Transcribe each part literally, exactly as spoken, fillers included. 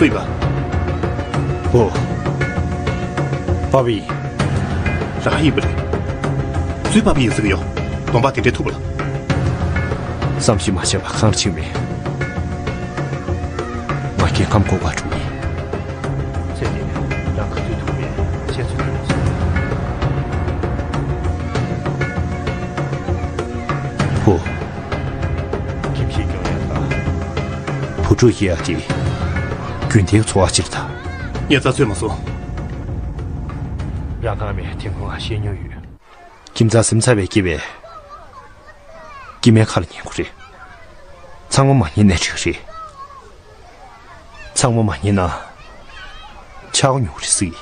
ཡིན་པ། ཨོ། པ་པ་ཡིན། རང་ཡིན་པ་རེད། སུའི་པ་པ་ཡིན་ཟེར་གི་ཡོད། གདོང་པ་དེ་འདྲའི་མཐུག་པ་ལ། བསམ་གཞིག་མ་བྱས་པ་གང་ལ་ཕྱིན་མེད། ང་སྐྱེ་ཁམས་གོ་བ་འཁྲུག་ཡིན། ཚེ་འདི་རང་ག་ཚོད་ཐུག་པའི་ཆེད་ཚོད་ཐུག་སོང་། ཧོ། ཁྱིམ་གཞིས་སྐྱོང་ཡག་དང་། བུ་ཕྲུག་སྐྱེ་ཡག་གི་རྒྱུན་ལྡན་འཚོ་བ་སྤྱིར་དང་། ངས་རྩ་ཚོད་མ་སོང་། རང་ཁང་མའི་ཐིམ་ཁུང་ང་བཤད་མྱོང་ཡོད། ཁྱིམ་ཚང་ཟིན་ཚར་བའི་སྐྱེ་བའི་སྐྱེ་དམན་ཁ་ལ་ཉན་དགོས་རེད། ཚང་མ་མ་ཉན་ནས་འགྲིག་རེད། ཚང་མ་མ་ཉན་ན་ཆག་སྒོ་ཉུང་རེད་སྲིད།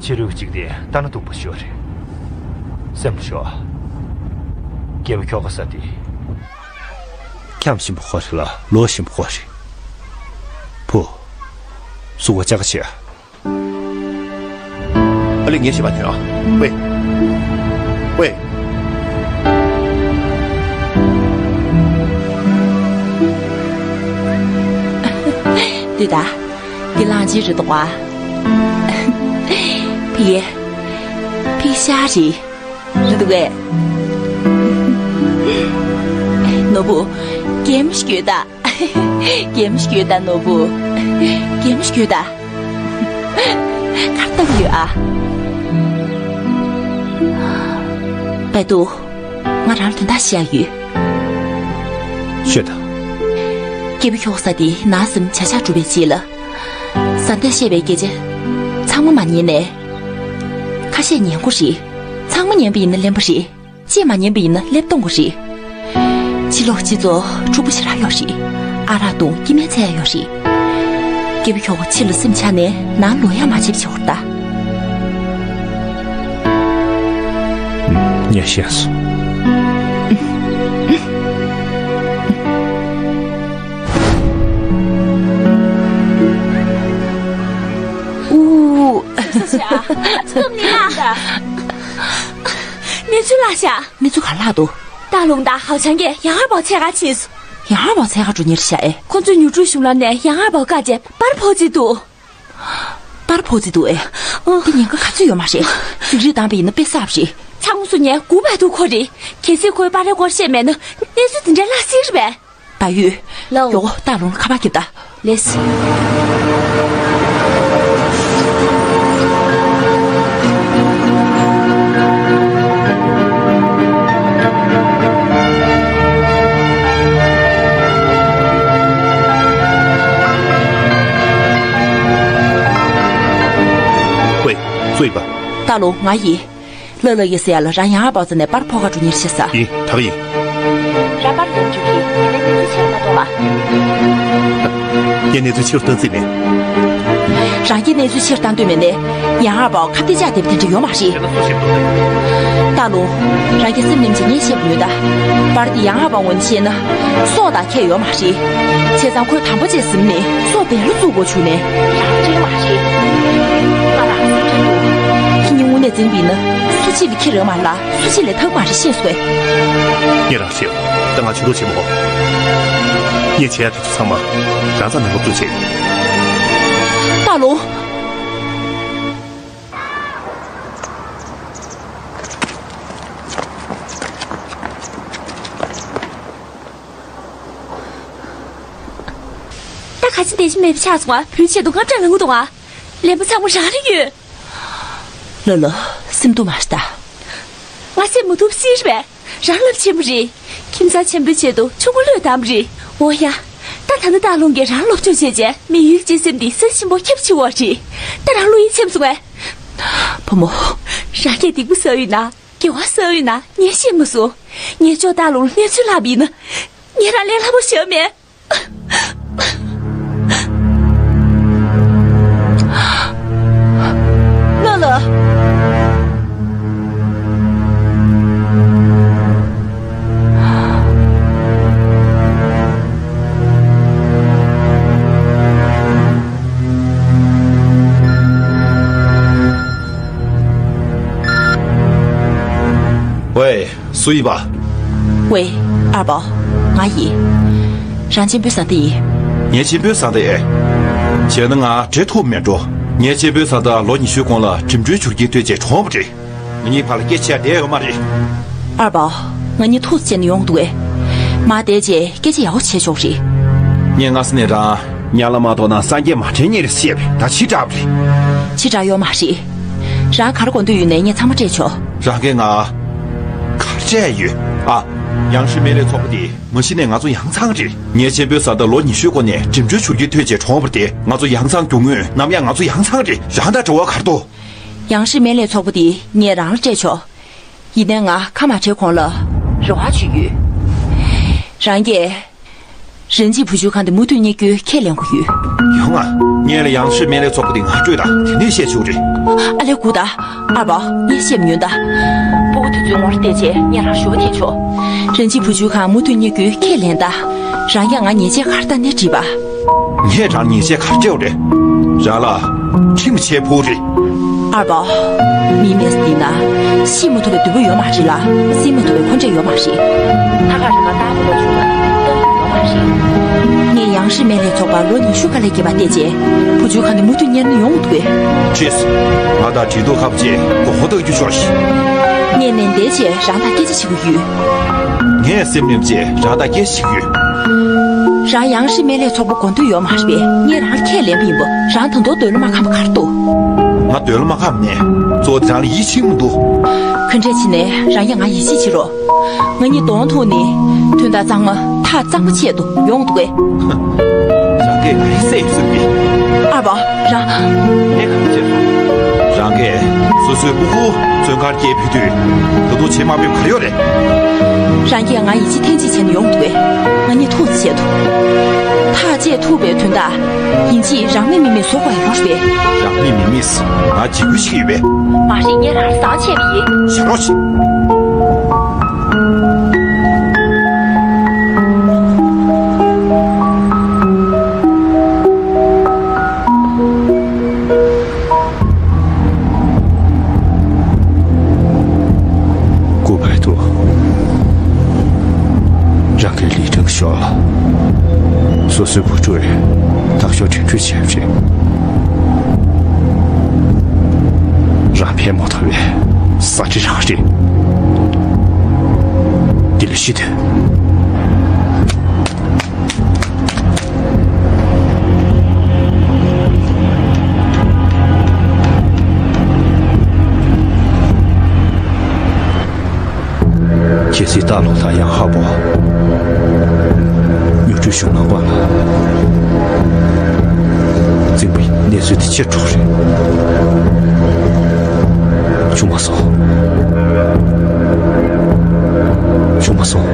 ཕྱི་རོལ་གཅིག་དེ་ལྟ་ན་སྡུག་པོ་ཤོར་རེད། སེམས་ལ་ཤོར། སྐྱེ་བོ་ཁྱོ་ག་ས་དེ། འཁྱམ་ཞིམ་པོ་ཁོ་རེད་ལ་ལོ་ཞིམ་པོ་ཁོ་རེད། བུ། གཟུགས་པོ་ལྕགས་ཀ་བྱེད་ཨ། ཨ་ལེ་ངས་བྱེད་པ་ཉོན་ཨ། ཝེ། ཝེ། འདི་ད། འདི་གླང་ཆེན་རེད་འདུག་པ། ཕི་ཡེ། ཕི་ཤ་རེད། རེད་འདུག་གས། ནོར་བུ། གད་མོ་ཞིག་གྱོན་དང་། གད་མོ་ཞིག་གྱོན་དང་ནོར་བུ། གད་མོ་ཞིག་གྱོན་དང་། གར་སྟབས་ཡོད་ཨ། པད་དུ། ང་རང་ལ་དོན་དག་བཤད་ཡོད། ཤོད་དང་། སྐྱེ་བོ་ཁྱོ་ག་ས་དེ་ནང་སེམས་བྱ་བཞག་སྒྲུབ་པའི་རྗེས་ལ། བཟའ་ཟླས་བཤད་པའི་སྐད་ཆ་ཚང་མ་མ་ཉན་ནས། ཁ་ཤས་ཉན་དགོས་རེད། ཚང་མ་ཉན་པ་ཡིན་ན་གླེན་པོ་རེད། ཅིས་མ་ཉན་པ་ཡིན་ན་ལེབ་གཏོང་དགོས་རེད། ཕྱི་ལོགས་སྤྱི་ཚོགས་འཁྲུག་པོ་ཞེ་དྲག་ཡོད་རེད། ཨ་རག་འཐུང་སྐྱེ་དམན་འཚོལ་ཡག་ཡོད་རེད། སྐྱེ་བོ་ཁྱོ་ག་ཕྱི་ལ་སེམས་ཆགས་ནས་ནང་ལོག་ཡག་མ་བྱེད་པ་བྱེད་དགོས་རེད་ད། ངས་ཤེས་སོང་། ཨུ། ཚེ་ས་ཤ། ཚེ་སྐབས་ནི་ཡ། གནས་ཚུལ་ལྷག་ཤག་གནས་ཚུལ་ག་རེ་ལྷག་འདུག་སྟག་ལུང་དང་ཧའོ་ཆང་གིས་ཡང་ཧར་པའོ་འཚོལ་ག་ཕྱིན་སོང་། ཡང་ཧར་པའོ་འཚོལ་ག་འགྲོ་མཁན་རེད་ཤག་ཨེ། ཁོ་ཚོས་ཉུང་འཕྲི་གཞུང་ལམ་ནས་ཡང་ཧར་པའོ་བཀག་བྱས་པར་ཕབ་རྩིས་འདུག་པར་ཕབ་རྩིས་འདུག་ཨེ། ཨ། འདི་ཉེན་ཁ་ག་ཚོད་ཡོད་མ་རེད། རྫིག་རིས་བཏང་པ་ཡིན་ན་དཔེ་གསར་པ་རེད། ཚང་མ་སུ་ཉན་སྒུག་པ་འདུག་ཁོ་རེད། གལ་སྲིད་ཁོས་པར་རེ་སྐོར་བཤད་མེད་ན་གནས་ཚུལ་འདི་འདྲ་ལྷག་སྲིད་རེད་པས། བ་ཡུས། ལའོ། མགྱོགས་པོ་སྟག་ལུང་ལ་ཁ་པར་རྒྱོབ་དང་། ལེས། ཝེ། སུ་ཡིན་པ། སྟག་ལུང་ང་ཡིན། ལ་ལ་ཡི་ཟེར་ཡ་ལ་རང་ཡང་ཨ་པའོ་ཙི་ནས་པར་ཕོག་ག་འགྲོ་ཉེར་ཤི་ས། ཡིན། ད་ག་ཡིན། ར་པར་ཡོང་བཅུག་གི་ངས་གནས་ཚུལ་ཕྱིར་མ་གཏོང་ལ། ངས་གནས་ཚུལ་ཕྱིར་བཏང་རྩིས་མེད། རང་གིས་གནས་ཚུལ་ཕྱིར་བཏང་འདོད་མེད་ནས་ཡང་ཨ་པའོ་ཁ་གཏད་བཅག་བསྡད་པ་དེ་འདྲ་ཡོད་མ་རེད། བྱས་ན་སུ་ཞིག་འདུག་ད། ད་ལོ། རང་གིས་སེམས་ནེམ་བྱས་ངས་བཤད་པ་ཉོན་ད། པར་འདི་ཡང་ཨ་པའོ་ངོས་ནས་བྱས་ན། སྲོག་དང་ཁྱད་ཡོད་མ་རེད། བྱས་ཙང་ཁོས་དམ་པ་བཅས་ཟིན་ནས་སྲོག་བདེ་ལ་བཙུགས་དགོས་བྱུང་ནས། རང་འདྲེན་མ་རེད། ང་རང་སེམས་ཁྲལ་འདུག་ཁྱེད་གཉིས་དངོས་གནས་འཛིང་བ་ཡིན་ན་སུ་གཅིག་ལ་ཁེ་རག་མ་རེད་ལ་སུ་གཅིག་ལ་ཐབས་མ་རེད། ཤེས་སོང་ངས། ངས་རང་ཤེས། ད་ང་ཆུ་འགྲོ་བྱེད་མི་དགོས། ངས་བྱེད་ཡ་དེ་ཚོ་ཚང་མ་རང་རྩ་ནས་སློབ་སྦྱོང་བྱེད། སྟག་ལུང་། ད་ག་ཅི་བདེ་ཞིག་མེད་པ་ཆགས་སོང་ང་། བུའི་ཆེད་དུ་དངངས་སྐྲག་ལངས་གི་འདུག་ང་། ལན་པོ་ཚང་མ་རང་ལ་ཡོད། ལ་ལ། སེམས་སྡུག་མ་བྱེད་ད། ང་སེམས་མ་སྡུག་སྲིད་རེད་པས། རང་རླབས་ཆེན་པོ་རེད། ཁྱིམ་ཚང་ཆེན་པོའི་ཆེད་དུ་ཆུང་མ་བློས་བཏང་བ་རེད། འོ་ཡ། ད་ད་ནི་སྟག་ལུང་གིས་རང་སློབ་སྦྱོང་བྱས་རྗེས་མི་ཡུལ་གྱི་སེམས་འདི་སེམས་ཆེན་པོ་ཁྱབ་ཆེ་བ་རེད། ད་རང་བློ་ཡིད་ཚིམ་སོང་ངས། བུ་མོ། རང་གིས་སྡིག་པ་བསགས་ཡོད་ན། དགེ་བ་བསགས་ཡོད་ན་ངས་ཤེས་མ་སོང་། ངས་ཅོག་སྟག་ལུང་ལ་གནས་ཚུལ་ལྷག་པ་ཡིན་ན། ངས་རང་ལས་སླ་པོ་བཞག་མེད། ལ་ལ། ཝེ། སུ་ཡིན་པ། ཝེ། ཨར་པའོ། ང་ཡིན། རང་ཆེན་པོའི་བཟའ་ཟླ་ཡིན། ངའི་ཆེན་པོའི་བཟའ་ཟླ་ཨེ། བྱས་ན་ང་བྲེལ་ཐུབ་མེད་འགྲོ། ངས་གཅེན་པོའི་བཟའ་ཟླ་ལོ་ཉི་ཤུའི་གོང་ལ་འགྲིམ་འགྲུལ་བྱུར་རྒྱུའི་དུས་ཚོད་གྲོངས་པ་རེད། ང་གཉིས་བར་ལ་སྐད་ཆ་བཤད་བསྡད་ཡོད་མ་རེད། ཨར་པ། ང་གཉིས་ཐུགས་རྗེ་ཆེ་ནས་ཡོང་འདུག་གས། མ་བསྡད་བྱས་སྐད་ཆ་ཡག་པོ་བྱས་ཆོག་རེད། ངས་སྔ་ས་ནས་རང་ཉ་ལ་མ་གཏོགས་ན་སངས་རྒྱས་མ་དྲན་ཉེ་རེད་བཤད་པས་ད་ཕྱི་དྲགས་པ་རེད། ཕྱི་དྲགས་ཡོད་མ་རེད། རང་ག་རེ་གོ་འདོད་ཡོད་ནའི་ངས་ཚང་མ་སྤྲད་ཆོག་རང་གིས་ང་ག་རེ་སྤྲད་ཡོད་ཨ། ཡང་ཧྲི་སྨན་ལས་ཚོགས་པ་དེ་མ་གཞི་ནས་ང་ཚོ་ཡང་ཚང་རེད། ངའི་གཅེན་པོའི་བཟའ་ཟླ་ལོ་ཉི་ཤུའི་གོང་ནས་འགྲིམ་འགྲུལ་བྱུར་རྒྱུའི་དུས་ཚོད་གྲོངས་པ་དེ་ང་ཚོ་ཡང་ཚང་རྒྱུ་དངོས་ནམ་ཡང་ང་ཚོ་ཡང་ཚང་རེད། རང་དང་འབྲེལ་བ་ག་རེ་འདུག་ཡང་ཧྲི་སྨན་ལས་ཚོགས་པ་དེ་ངས་རང་ལ་སྤྲད་ཆོག་ཡིན་ནའི་ང་ཁ་མ་བྲལ་གོང་ལ་རེ་བ་ཅིག་ཡོད། རང་གིས་རན་ཅིན་བུ་བཅོལ་ཁང་དེ་མུ་མཐུད་གཉེར་རྒྱུའི་ཁས་ལེན་དགོས་ཡོད། ཡོང་ང་། ངས་ལ་ཡང་ཧྲི་སྨན་ལས་ཚོགས་པ་དེ་ང་སྤྲོད་དང་དེ་ནས་བཤད་ཆོག་རེད། ཨ་ལས་སྒུག་ད། ཨ་ཕ། ངས་བཤད་མི་ཉན་ད། སྤུ་གུ་དེ་ཚོའི་ངོ་ལ་བལྟས་བྱས་ངས་རང་ཞུ་བ་འཐེན་ཆོག་རན་ཅིན་བུ་བཅོལ་ཁང་མུ་མཐུད་གཉེར་རྒྱུའི་ཁས་ལེན་ད། རང་ཡང་ང་ཉེས་ཆད་ག་རེ་བཏང་ནས་དྲིས་པ། ངས་རང་ཉེས་ཆད་ག་རེ་སྤྲད་པ་རེད། རང་ལ་ཁྲིམས་ཆད་ཕོག་རེད། ཨ་ཕ། མི་མེད་འདི་ན་ཤི་མ་ཐུབ་པའི་འདུན་པ་ཡོད་མ་རེད་ལ། གསོན་མ་ཐུབ་པའི་འཁོན་འདྲེ་ཡོད་མ་རེད། ད་ག་རེ་ང་རྟག་པར་ལོ་ཆུང་ལ་ལྟ་རྒྱུ་ཡོད་མ་རེད། ངས་ཡང་ཧྲི་སྨན་ལས་ཚོགས་པར་ལོ་ཉི་ཤུ་ཁ་ལས་བརྒལ་བ་བལྟས་རྗེས་བུ་བཅོལ་ཁང་དུ་མུ་མཐུད་གཉེར་ན་ཡོང་འདུག་གས། ཅེས། ང་དང་འབྲེལ་གཏུག་ཁ་པོ་ཅེས་མགོ་སྐོར་གཏོང་རྒྱུ་ཤོར་ཞིག་ངས་ནན་ཏན་བྱས་རང་དང་སྐད་ཆ་བྱེད་ཀྱི་ཡོད། ངས་སེམས་ནེམ་བྱས་རང་དང་སྐད་ཆ་བྱེད་ཀྱི་ཡོད། རང་ཡང་ཧྲི་སྨན་ལས་ཚོགས་པ་དགོས་འདོད་ཡོད་མ་རེད་པས། ངས་རང་ལ་ཁས་ལེན་པ་ཡིན་པ། རང་ད་དུང་འདོད་བློ་མ་ཁེངས་པ་ག་རེ་འདུག་ང་འདོད་བློ་མ་ཁེངས་མེད། གཙོ་བོ་དེ་རང་ལ་ཡིད་ཆེས་མི་འདུག་ག་འདྲས་བྱས་ནས་རང་ཡང་ང་ཡིད་ཆེས་བྱེད་རོགས། ང་གཉིས་གདོང་ཐུག་ནས་དོན་དག་གཙང་མ་ཐག་གཙང་མ་ཆེད་དུ་ཡོང་འདུག་གས། རང་གིས་ང་ཡི་སྲས་ཡིན་ཟེར་གི། ཨ་ཕ། རང་། ངས་ག་རེ་བྱས་སོང་། རང་གིས་སོ་སོའི་སྤུ་གུ་བཙོན་ཁང་སྐྱེལ་ཕོད་དུས་ད་དུང་བྱེད་མ་ཕོད་ག་རེ་ཡོད་རེད། རང་གིས་ང་ཡིད་ཆེས་ཐེངས་གཅིག་བྱས་ནས་ཡོང་འདུག་གས། ང་གཉིས་ཐུག་ཆེད་དུ། ཐག་བཅད་ཐུབ་པའི་དོན་དག་ཡིན་གཅིག་རང་མི་མི་མེད་བཟོ་དགོས་ཡོད་རེད། རང་མི་མི་མེད། ང་འཇིགས་སྐུལ་ཞིག་ཡོད་པས། མ་རེད། ངས་རང་ལ་བཟང་བྱས་པ་ཡིན། ཞེ་དྲག་ཞིག་ཀུ་བའི་ཏུ། རང་གི་ལི་ཁྲང་ཤོ་ལ་སོ་སོའི་བུ་ཕྲུག་ཐག་ཤོ་འཕྲིན་སྤྲོད་བྱས་པ་རེད། རང་ཕན་མ་ཐོགས་པའི་ས་ཁྲི་རང་རེད། འདི་ལ་ཤི་དེ། ཁྱེད་སྲིད་ཏཱ་ལུང་དང་ཡང་ཧ་པོ། མྱུར་བགྲོད་གཞུང་ལམ་པ་ལ་འཛིང་པའི་གནས་ཚུལ་དེ་ཕྱིར་འགྲོ་རེད། བྱུང་མ་སོང་། བྱུང་མ་སོང་།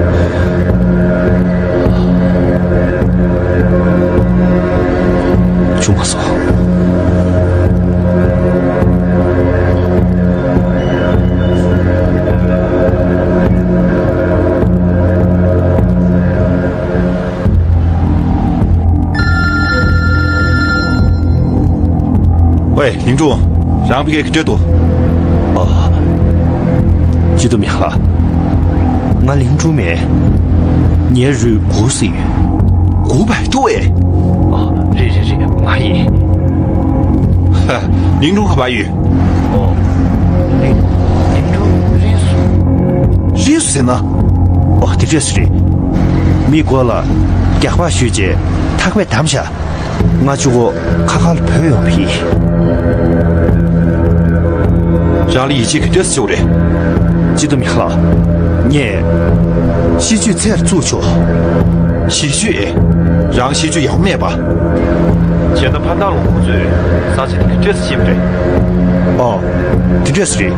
བྱུང་མ་སོང་། ཝེ། ལིང་ཀྲུང་། རང་ཕ་གིར་ག་འདྲ་འདུག་ཨ། སྐྱིད་སྡུག་མེད་ལགས། ང་ལིང་ཀྲུང་མིན། ངའི་རུས་གུ་སི་ཡོད། གུ་བའི་ཏུ་ཨེ། ཨ། རེད་རེད་རེད། ང་ཡིན། ཧ། ལིང་ཀྲུང་ག་པར་ཡོད། ཨོ། ལིང་ཀྲུང་རིང་སོང་། རིང་སོང་ཟེར་ན། ཨོ། དེ་འདྲས་རེད། མི་མགོ་ལ་རྒྱགས་པ་གཞུས་རྗེས་ཐག་པས་བསྡམས་བཞག་ང་གཅིག་པོ་ཁ་ཁ་ལ་བུད་ཡོང་བ་ཡིན། རང་ལ་ཡིད་ཆེས་ག་འདྲས་བྱུང་རེད། སྐྱིད་སྡུག་མེད་ལགས། ངས་གཤིས་རྒྱུད་ཚེར་བཙུགས་ཆོག་གཤིས་རྒྱུད་ཨེ། རང་གཤིས་རྒྱུད་ཡག་པོ་མེད་པ། བྱས་ན་ཕན་ཐང་ལུང་ཁོང་ཚོས་ས་ཆ་དེ་ག་འདྲས་ཕྱིན་པ་རེད། ཨོ། དེ་འདྲས་རེད།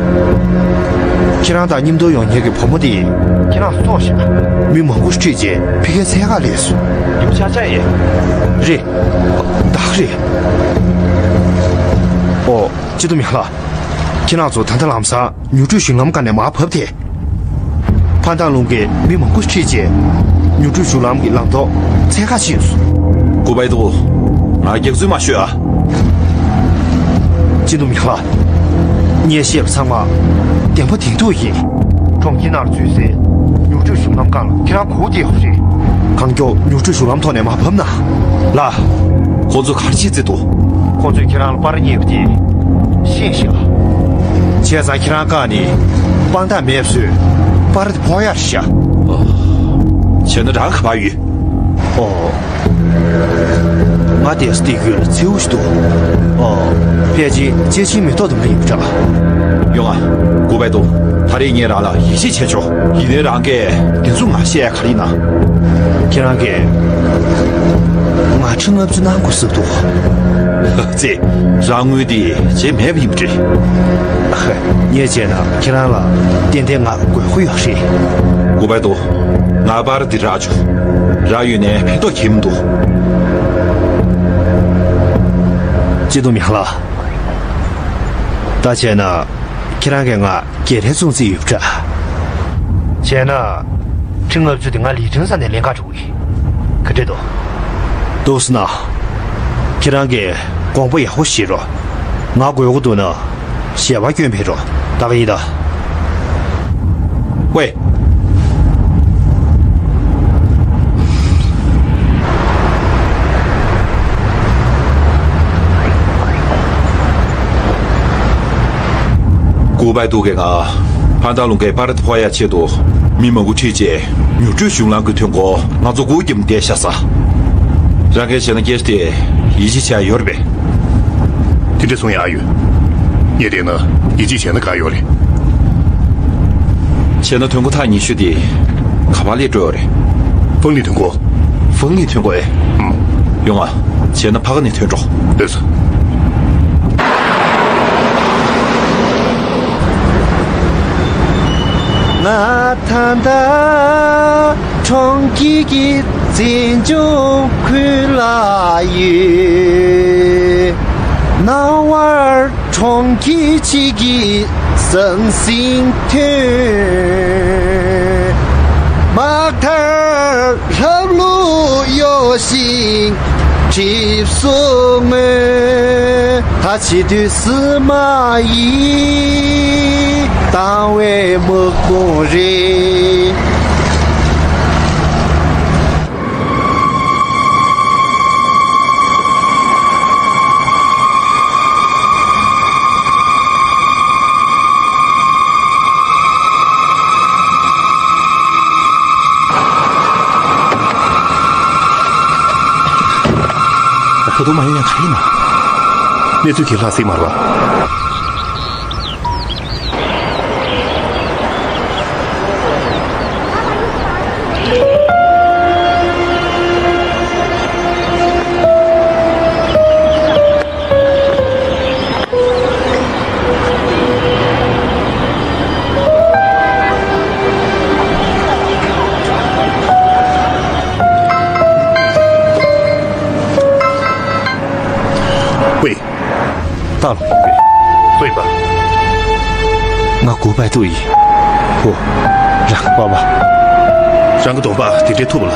ཁྱེད་རང་དང་མཉམ་དུ་ཡོང་མཁན་གྱི་བུ་མོ་དེ་ཁྱེད་རང་སྲོག་ཤོར། མི་མང་པོ་ཁྲིད་རྗེས་ཕ་གིར་འཚོལ་ག་སླེབས་སོང་། ཡིན་ཆ་ཆ་ཡིན། རེད། བདག་རེད། ཨོ། སྐྱིད་སྡུག་མེད་ལགས། ཁྱེད་རང་ཚོ་ད་ལྟ་ལམ་སང་མྱུར་བགྲོད་གཞུང་ལམ་སྒང་ནས་མར་བབས་ཏེ། ཕན་ཐང་ལུང་གིས་མི་མང་པོ་ཁྲིད་རྗེས་མྱུར་བགྲོད་གཞུང་ལམ་གྱི་ལམ་ཐོག་འཚོལ་ག་ཕྱིན་སོང་། ཀུ་བའི་ཏུ། ང་རྒྱག་རྩིས་མ་ཤོད་ཨ། སྐྱིད་སྡུག་མེད་ལགས། ངས་བཤད་པ་ཚང་མ་བདེན་པ་བདེན་ཐུག་ཡིན། གྲོང་ཁྱེར་ནང་འཛུལ་སའི་མྱུར་བགྲོད་གཞུང་ལམ་སྒང་ལ་ཁྱེད་རང་གོ་བདེ་ཡོད་རེད། གང་མགྱོགས་མྱུར་བགྲོད་གཞུང་ལམ་ཐོག་ནས་མར་བབས་ན། ལགས། ཁོང་ཚོས་ག་རེ་བྱེད་རྩིས་འདུག་ཁོང་ཚོས་ཁྱེད་རང་ལ་པར་རྙེད་པ་དེ་ཤེས་ཤག་བྱས་ཙང་ཁྱེད་རང་བཀག་ནས་དཔང་རྟགས་མེད་པ་བཟོས་པར་དེ་ཕོག་ཡག་བྱས་ཤག་བྱས་ན་རང་ག་པར་ཡོད། ཨོ། ང་དེ་སྟེགས་ཡོད་ལ་མཚེའུ་ཞིག་འདུག་ཨོ། ཕལ་ཆེར་བཅད་ཆེན་མེ་ཏོག་དེ་འདྲ་ཡིན་པ་འདྲ། ཡོང་ང་། གུ་པའི་ཏུ། ད་རེས་ངས་རང་ལ་ཡིད་ཆེས་བྱས་ཆོག་ཡིན་ནའི་རང་གིས་དེ་ཚོ་ང་བཤད་ཡ་ག་རེ་ཡིན་ན། ཁྱེད་རང་གིས་ང་ཁྲི་ལྔ་བཅུ་གནང་དགོས་ཟེར་འདུག་ཙེ། རང་དངུལ་དེ་བྱེད་མེད་པ་ཡིན་པ་རེད། ངས་བྱས་ན་ཁྱེད་རང་ལ་ཏན་ཏན་ང་དགོས་མཁོ་ཡོད་རེད། གུ་པའི་ཏུ། ང་པར་འདི་རག་བྱུང་། རག་ཡོད་ནའི་ཕན་ཐོགས་ཁྱད་མི་འདུག་སྐྱིད་སྡུག་མེད་ལ། ད་བྱས་ན་ཁྱེད་རང་གིས་ང་སྒེར་རེ་བཙོང་རྩིས་ཡོད་པ་འདྲ། བྱས་ན་ཁྲི་ལྔ་བཅུ་དེ་ང་ལི་ཁྲིན་ས་ནས་ལེན་ག་འགྲོ་གི་ཡིན། ག་འདྲས་འདུག་འདུག་སེ་ན། ཁྱེད་རང་གིས་དགོངས་པ་ཡག་པོ་བཞེས་རོགས། ང་དགོས་མཁོ་འདུག་ན་ཞལ་པར་སྐྱོན་ཕེབས་རོགས། ད་ག་ཡིན་ད། ཝེ། གུ་པའི་ཏུ་གིས་ང་ཕན་ཐང་ལུང་གའི་པར་དེ་ཕོག་ཡ་ཆེད་དུ་མི་མང་པོ་ཁྲིད་རྗེས་མྱུར་བགྲོད་གཞུང་ལམ་གྱི་ཐོན་ཁུངས་ང་ཚོ་སྒུག་བསྡད་བསྡད་ཤག་ས། རང་གིས་བྱས་ན་སྐད་ཆ་དེ་ཡིད་ཆེས་བྱས་ཡོད་རེད་པས། དེ་འདྲ་གསུང་ཡག་ཡོད། ངས་བལྟས་ན་ཡིད་ཆེས་བྱས་ན་དགའ་ཡོད་རེད། བྱས་ན་ཐོན་ཁུངས་ཐག་ཉེ་ཤོས་དེ་ག་པར་སླེབས་འགྲོ་ཡོད་རེད། ཧྥང་ལི་ཐོན་ཁུངས། ཧྥང་ལི་ཐོན་ཁུངས་ཨེ། ཨུམ། ཡོང་ང་། བྱས་ན་ཕ་གི་ནས་ཐོན་འགྲོ། ལགས་སོ། ང་ད་ལྟ་གྲོང་ཁྱེར་གྱི་བཙན་བྱོལ་ཁུལ་ལ་ཡོད། ནང་བར་གྲོང་ཁྱེར་གཅིག་གི་ཟང་ཟིང་ཐོན། མ་མཐར་ལྷབ་ལུ་གཡོ་ཞིང་གྲིབ་སོ་མངོན། ད་བྱེད་དུས་སྲིད་མ་ཡིན་དང་བའི་མི་དགོང་རེད། ད་དུང་མ་ཡོང་ཡང་ག་རེ་ཡིན་ན། གནས་ཚུལ་དེ་ལྷག་སྲིད་མ་རེད་པ། ཝེ། ཏཱ་ལོ། སུ་ཡིན་པ། ང་གུ་པའི་ཏུ་ཡིན། ཧོ། རང་གི་པ་པ། རང་གི་གདོང་པ་དེ་འདྲའི་མཐུག་པ་ལ།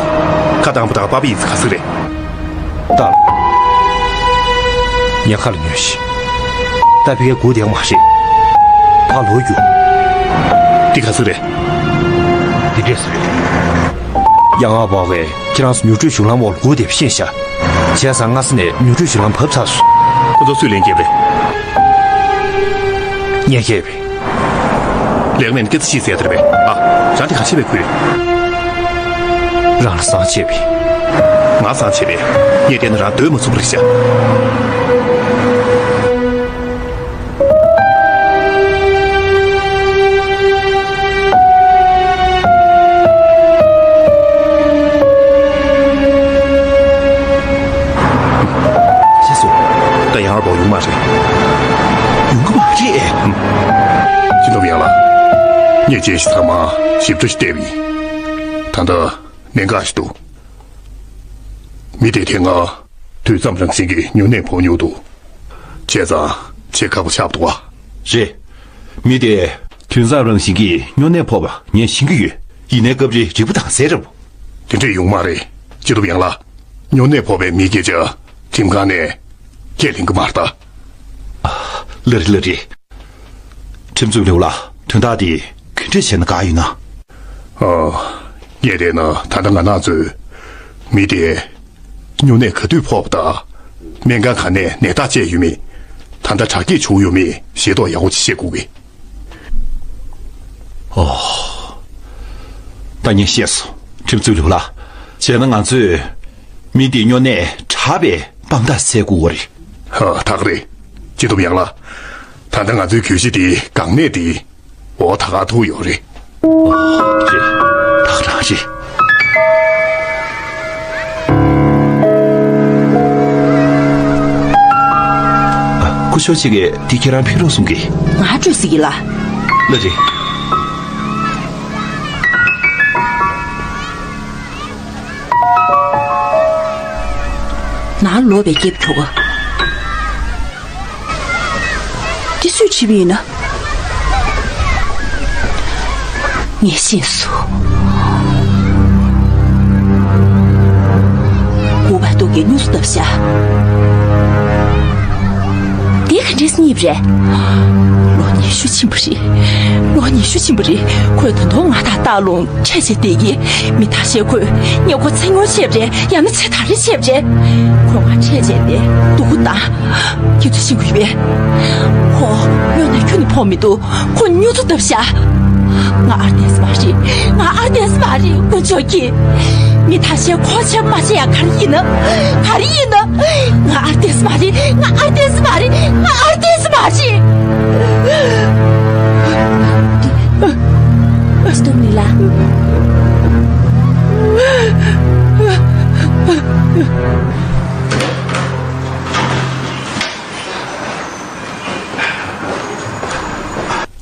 ཁ་བཏང་པ་དང་པ་པ་ཡིན་ཚེ་ག་ཟིག་རེད། ཏཱ་ལོ། ཉེན་ཁ་ལ་ཉོན་ཞིག་ད་ཕི་ཀའི་སྒུག་བསྡད་མ་རེད། ཕར་ལོག་རྒྱུག་དེ་ག་ཟིག་རེད། དེ་འདྲས་ཟིག་རེད། ཡ་ང་བ་བས་ཁྱེད་རང་ཚོ་མྱུར་བགྲོད་གཞུང་ལམ་འོག་ལ་སྒུག་བསྡད་པ་ཤེས་ཤག་བྱས་ཙང་སྔ་ས་ནས་མྱུར་བགྲོད་གཞུང་ལམ་བབས་ཚར་སོང་། ཁོ་ཚོ་སུས་ལན་བརྒྱབ་རེད། ངས་བརྒྱབ་པས། ལེགས་མེད་སྐད་ཆ་ཤེས་ཟེར་དེར་བས་ཨ། རང་དེ་ག་བྱེད་པའི་ཁུལ་རེད། རང་ལ་སང་བྱེད་པས། ང་སང་བྱེད་པས། ངས་བལྟས་ན་རང་སྡོད་མ་ཚུགས་པ་རེད་ཤག་ཤེས་སོང་། ད་ཡང་ཨར་པོ་ཡོང་མ་རེད། ཡོང་གི་མ་རེད། ཅི་འདུག་ཡང་ལ། ངས་བྱས་ཤིག་ཚང་མ་ཞིབ་ཕྲ་ཞིག་བལྟས་པ་ཡིན། ད་ལྟ་གནད་འགག་ཞིག་འདུག་མི་དེ་དེ་སྔ་དུས་མཚམས་རང་བཞིན་གྱིས་སྨྱུང་གནས་ཕོག་མྱོང་འདུག་བྱས་ཙང་ཆེས་ཁག་པོ་ཆགས་འདུག་བ། རེད། མི་དེ་དུས་མཚམས་རང་བཞིན་གྱིས་སྨྱུང་གནས་ཕོག་པ་ངས་ཤེས་ཀྱི་ཡོད། ཡིན་ནའི་སྐབས་རེ་རིལ་པོ་དྭངས་གསལ་འདྲ་པོ། དེ་འདྲས་ཡོང་མ་རེད། ཅི་འདུག་ཡང་ལ། སྨྱུང་གནས་ཕོག་པའི་མིའི་སྐད་ཆ་ཁྲིམས་ཁང་ནས་ཁས་ལེན་གྱི་མ་རེད་ད། ལགས་རེད་ལགས་རེད། ཁྲིམས་རྩོད་ལེའུ་ལགས། དོན་དག་འདི་ག་འདྲས་བྱས་ན་དགའ་ཡོད་ན། ཨ། ངས་བལྟས་ན་ད་ལྟ་ང་རང་ཚོས་མི་དེ་སྨྱུང་གནས་ག་དུས་ཕོག་པ་དང་ སྨན་ཁང་ག་ནས་ནད་རྟགས་བཅས་ཡོད་མེད། ད་ལྟ་དྲག་སྐྱེད་བྱུང་ཡོད་མེད་ཤེས་རྟོགས་ཡག་པོ་ཅིག་བྱེད་དགོས་གི། ཨོ། ད་ངས་ཤེས་སོང་། ཁྲིམས་རྩོད་ལུགས་ལ། བྱས་ན་ང་ཚོས་མི་དེའི་སྨྱོ་ནད་དྲག་པའི་དཔང་རྟགས་བཙལ་དགོས་པ་རེད། ཧ། ད་ག་རེད། སྤྱི་སྡོམ་ཡང་ལགས། ད་ལྟ་ང་ཚོའི་གྱོད་གཞི་དེ་འགག་ནད་དེ། འོ། ད་ག་ཐུག་ཡོད་རེད། རེད། ད་ག་རང་རེད། ཨ། སྐུ་ཞབས་ཅིག་གིས་འདི་ཁྱེད་རང་ཕུལ་རོགས་གསུང་གི། ང་སྤྲོད་ཟེར་གི་ལགས། ལགས་རེད། ནང་ལོག་པའི་སྐྱེས་བུ་ཁྱོ་ག། འདི་སུས་བྲིས་པ་ཡིན་ན། ངས་ཤེས་སོང་། ཀུ་པ་ཏུ་གིས་སྨྱོ་བཟོ་བཏབ་ཤག། འདི་ག་འདྲས་རྙེད་པ་རེད། ལོ་ཉི་ཤུ་ཕྱིན་པ་རེད། ལོ་ཉི་ཤུ་ཕྱིན་པ་རེད། ཁོས་ད་དུང་ང་དང་ལྟ་ལོང་འཕྲད་བྱས་བསྡད་ཀྱི། མི་ཐ་ཤལ་ཁོས་ངས་ཁོ་ཚེ་སྔོན་བཤད་པ་རེད། ཡང་ན་ཚེ་ད་རེས་བཤད་པ་རེད། ཁོས་ང་འཕྲད་བྱས་ཏེ་སྡུག་པོ་བཏང་། ཁྱེད་ཚོས་ཤེས་དགོས་པས། ཁོ་གཡོལ་ན་ཁྱོན་ནས་ཕོག་མི་འདུག། ཁོ་སྨྱོ་བཟོ་བཏབ་ཤག། ང་ཨར་བསྡད་ས་མ་རེད། ང་ཨར་བསྡད་ས་མ་རེད། དཀོན་མཆོག་གིས། མི་ཐ་ཤལ་ཁོ་བྱས་མ་བྱས་ཡ་ག་རེ་ཡིན་ན། ག་རེ་ཡིན་ན། ང་ཨར་བསྡད་ས་མ་རེད། ང་ཨར་བསྡད་ས་མ་རེད། ང་ཨར་བསྡད་ས་མ་རེད། སྟོབས་ནི་ལ།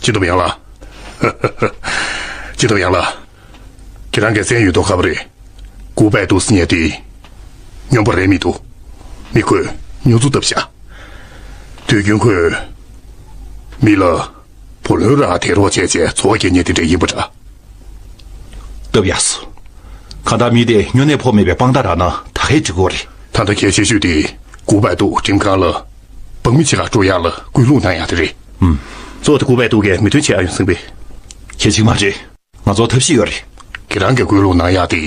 སྤྱི་སྡོམ་ཡང་ལགས། སྤྱི་སྡོམ་ཡང་ལགས། ཁྱེད་རང་གིས་གསན་ཡོད་དོ། ག་པར་རེད། ཀུ་པའི་ཏུ་ཟེར་མཁན་དེ་སྨྱོན་པ་རེད་མི་འདུག། མི་ཁོས་སྨྱོ་བཟོ་བཏབ་ཤག། དུས་རྒྱུན་ཁོས་མི་ལ་བུ་ལོན་རག་དེད་རོགས་བྱས་བྱས་བཙོག་རྒྱག་མཁན་དེ་འདྲ་ཡིན་པ་འདྲ། སྟབས་ཡག་སོང་། གང་ལྟར་མི་དེ་སྨྱོ་ནད་ཕོག་མེད་པའི་དཔང་རྟགས་རག་ན་ད་གས་འགྲིག་གི་རེད། ད་ལྟ་གལ་ཆེ་ཤོས་དེ་ཀུ་པའི་ཏུ་ཁྲིམས་ཁང་ལ་དཔང་མི་ཕྱེད་ཀ་སྤྲོད་ཡག་ལ་སྐུལ་སློང་གནང་ཡག་དེ་རེད། ཨུམ། གཙོ་བོ་དེ་ཀུ་པའི་ཏུ་མི་མཐུན་ཆེ་ཨ་ཡོང་སེང་པས། གལ་ཆེ་མ་རེད། ང་ཚོར་ཐབས་ཤེས་ཡོད་རེད། ཁྱེད་རང་གིས་སྐུལ་སློང་གནང་ཡག་དེ་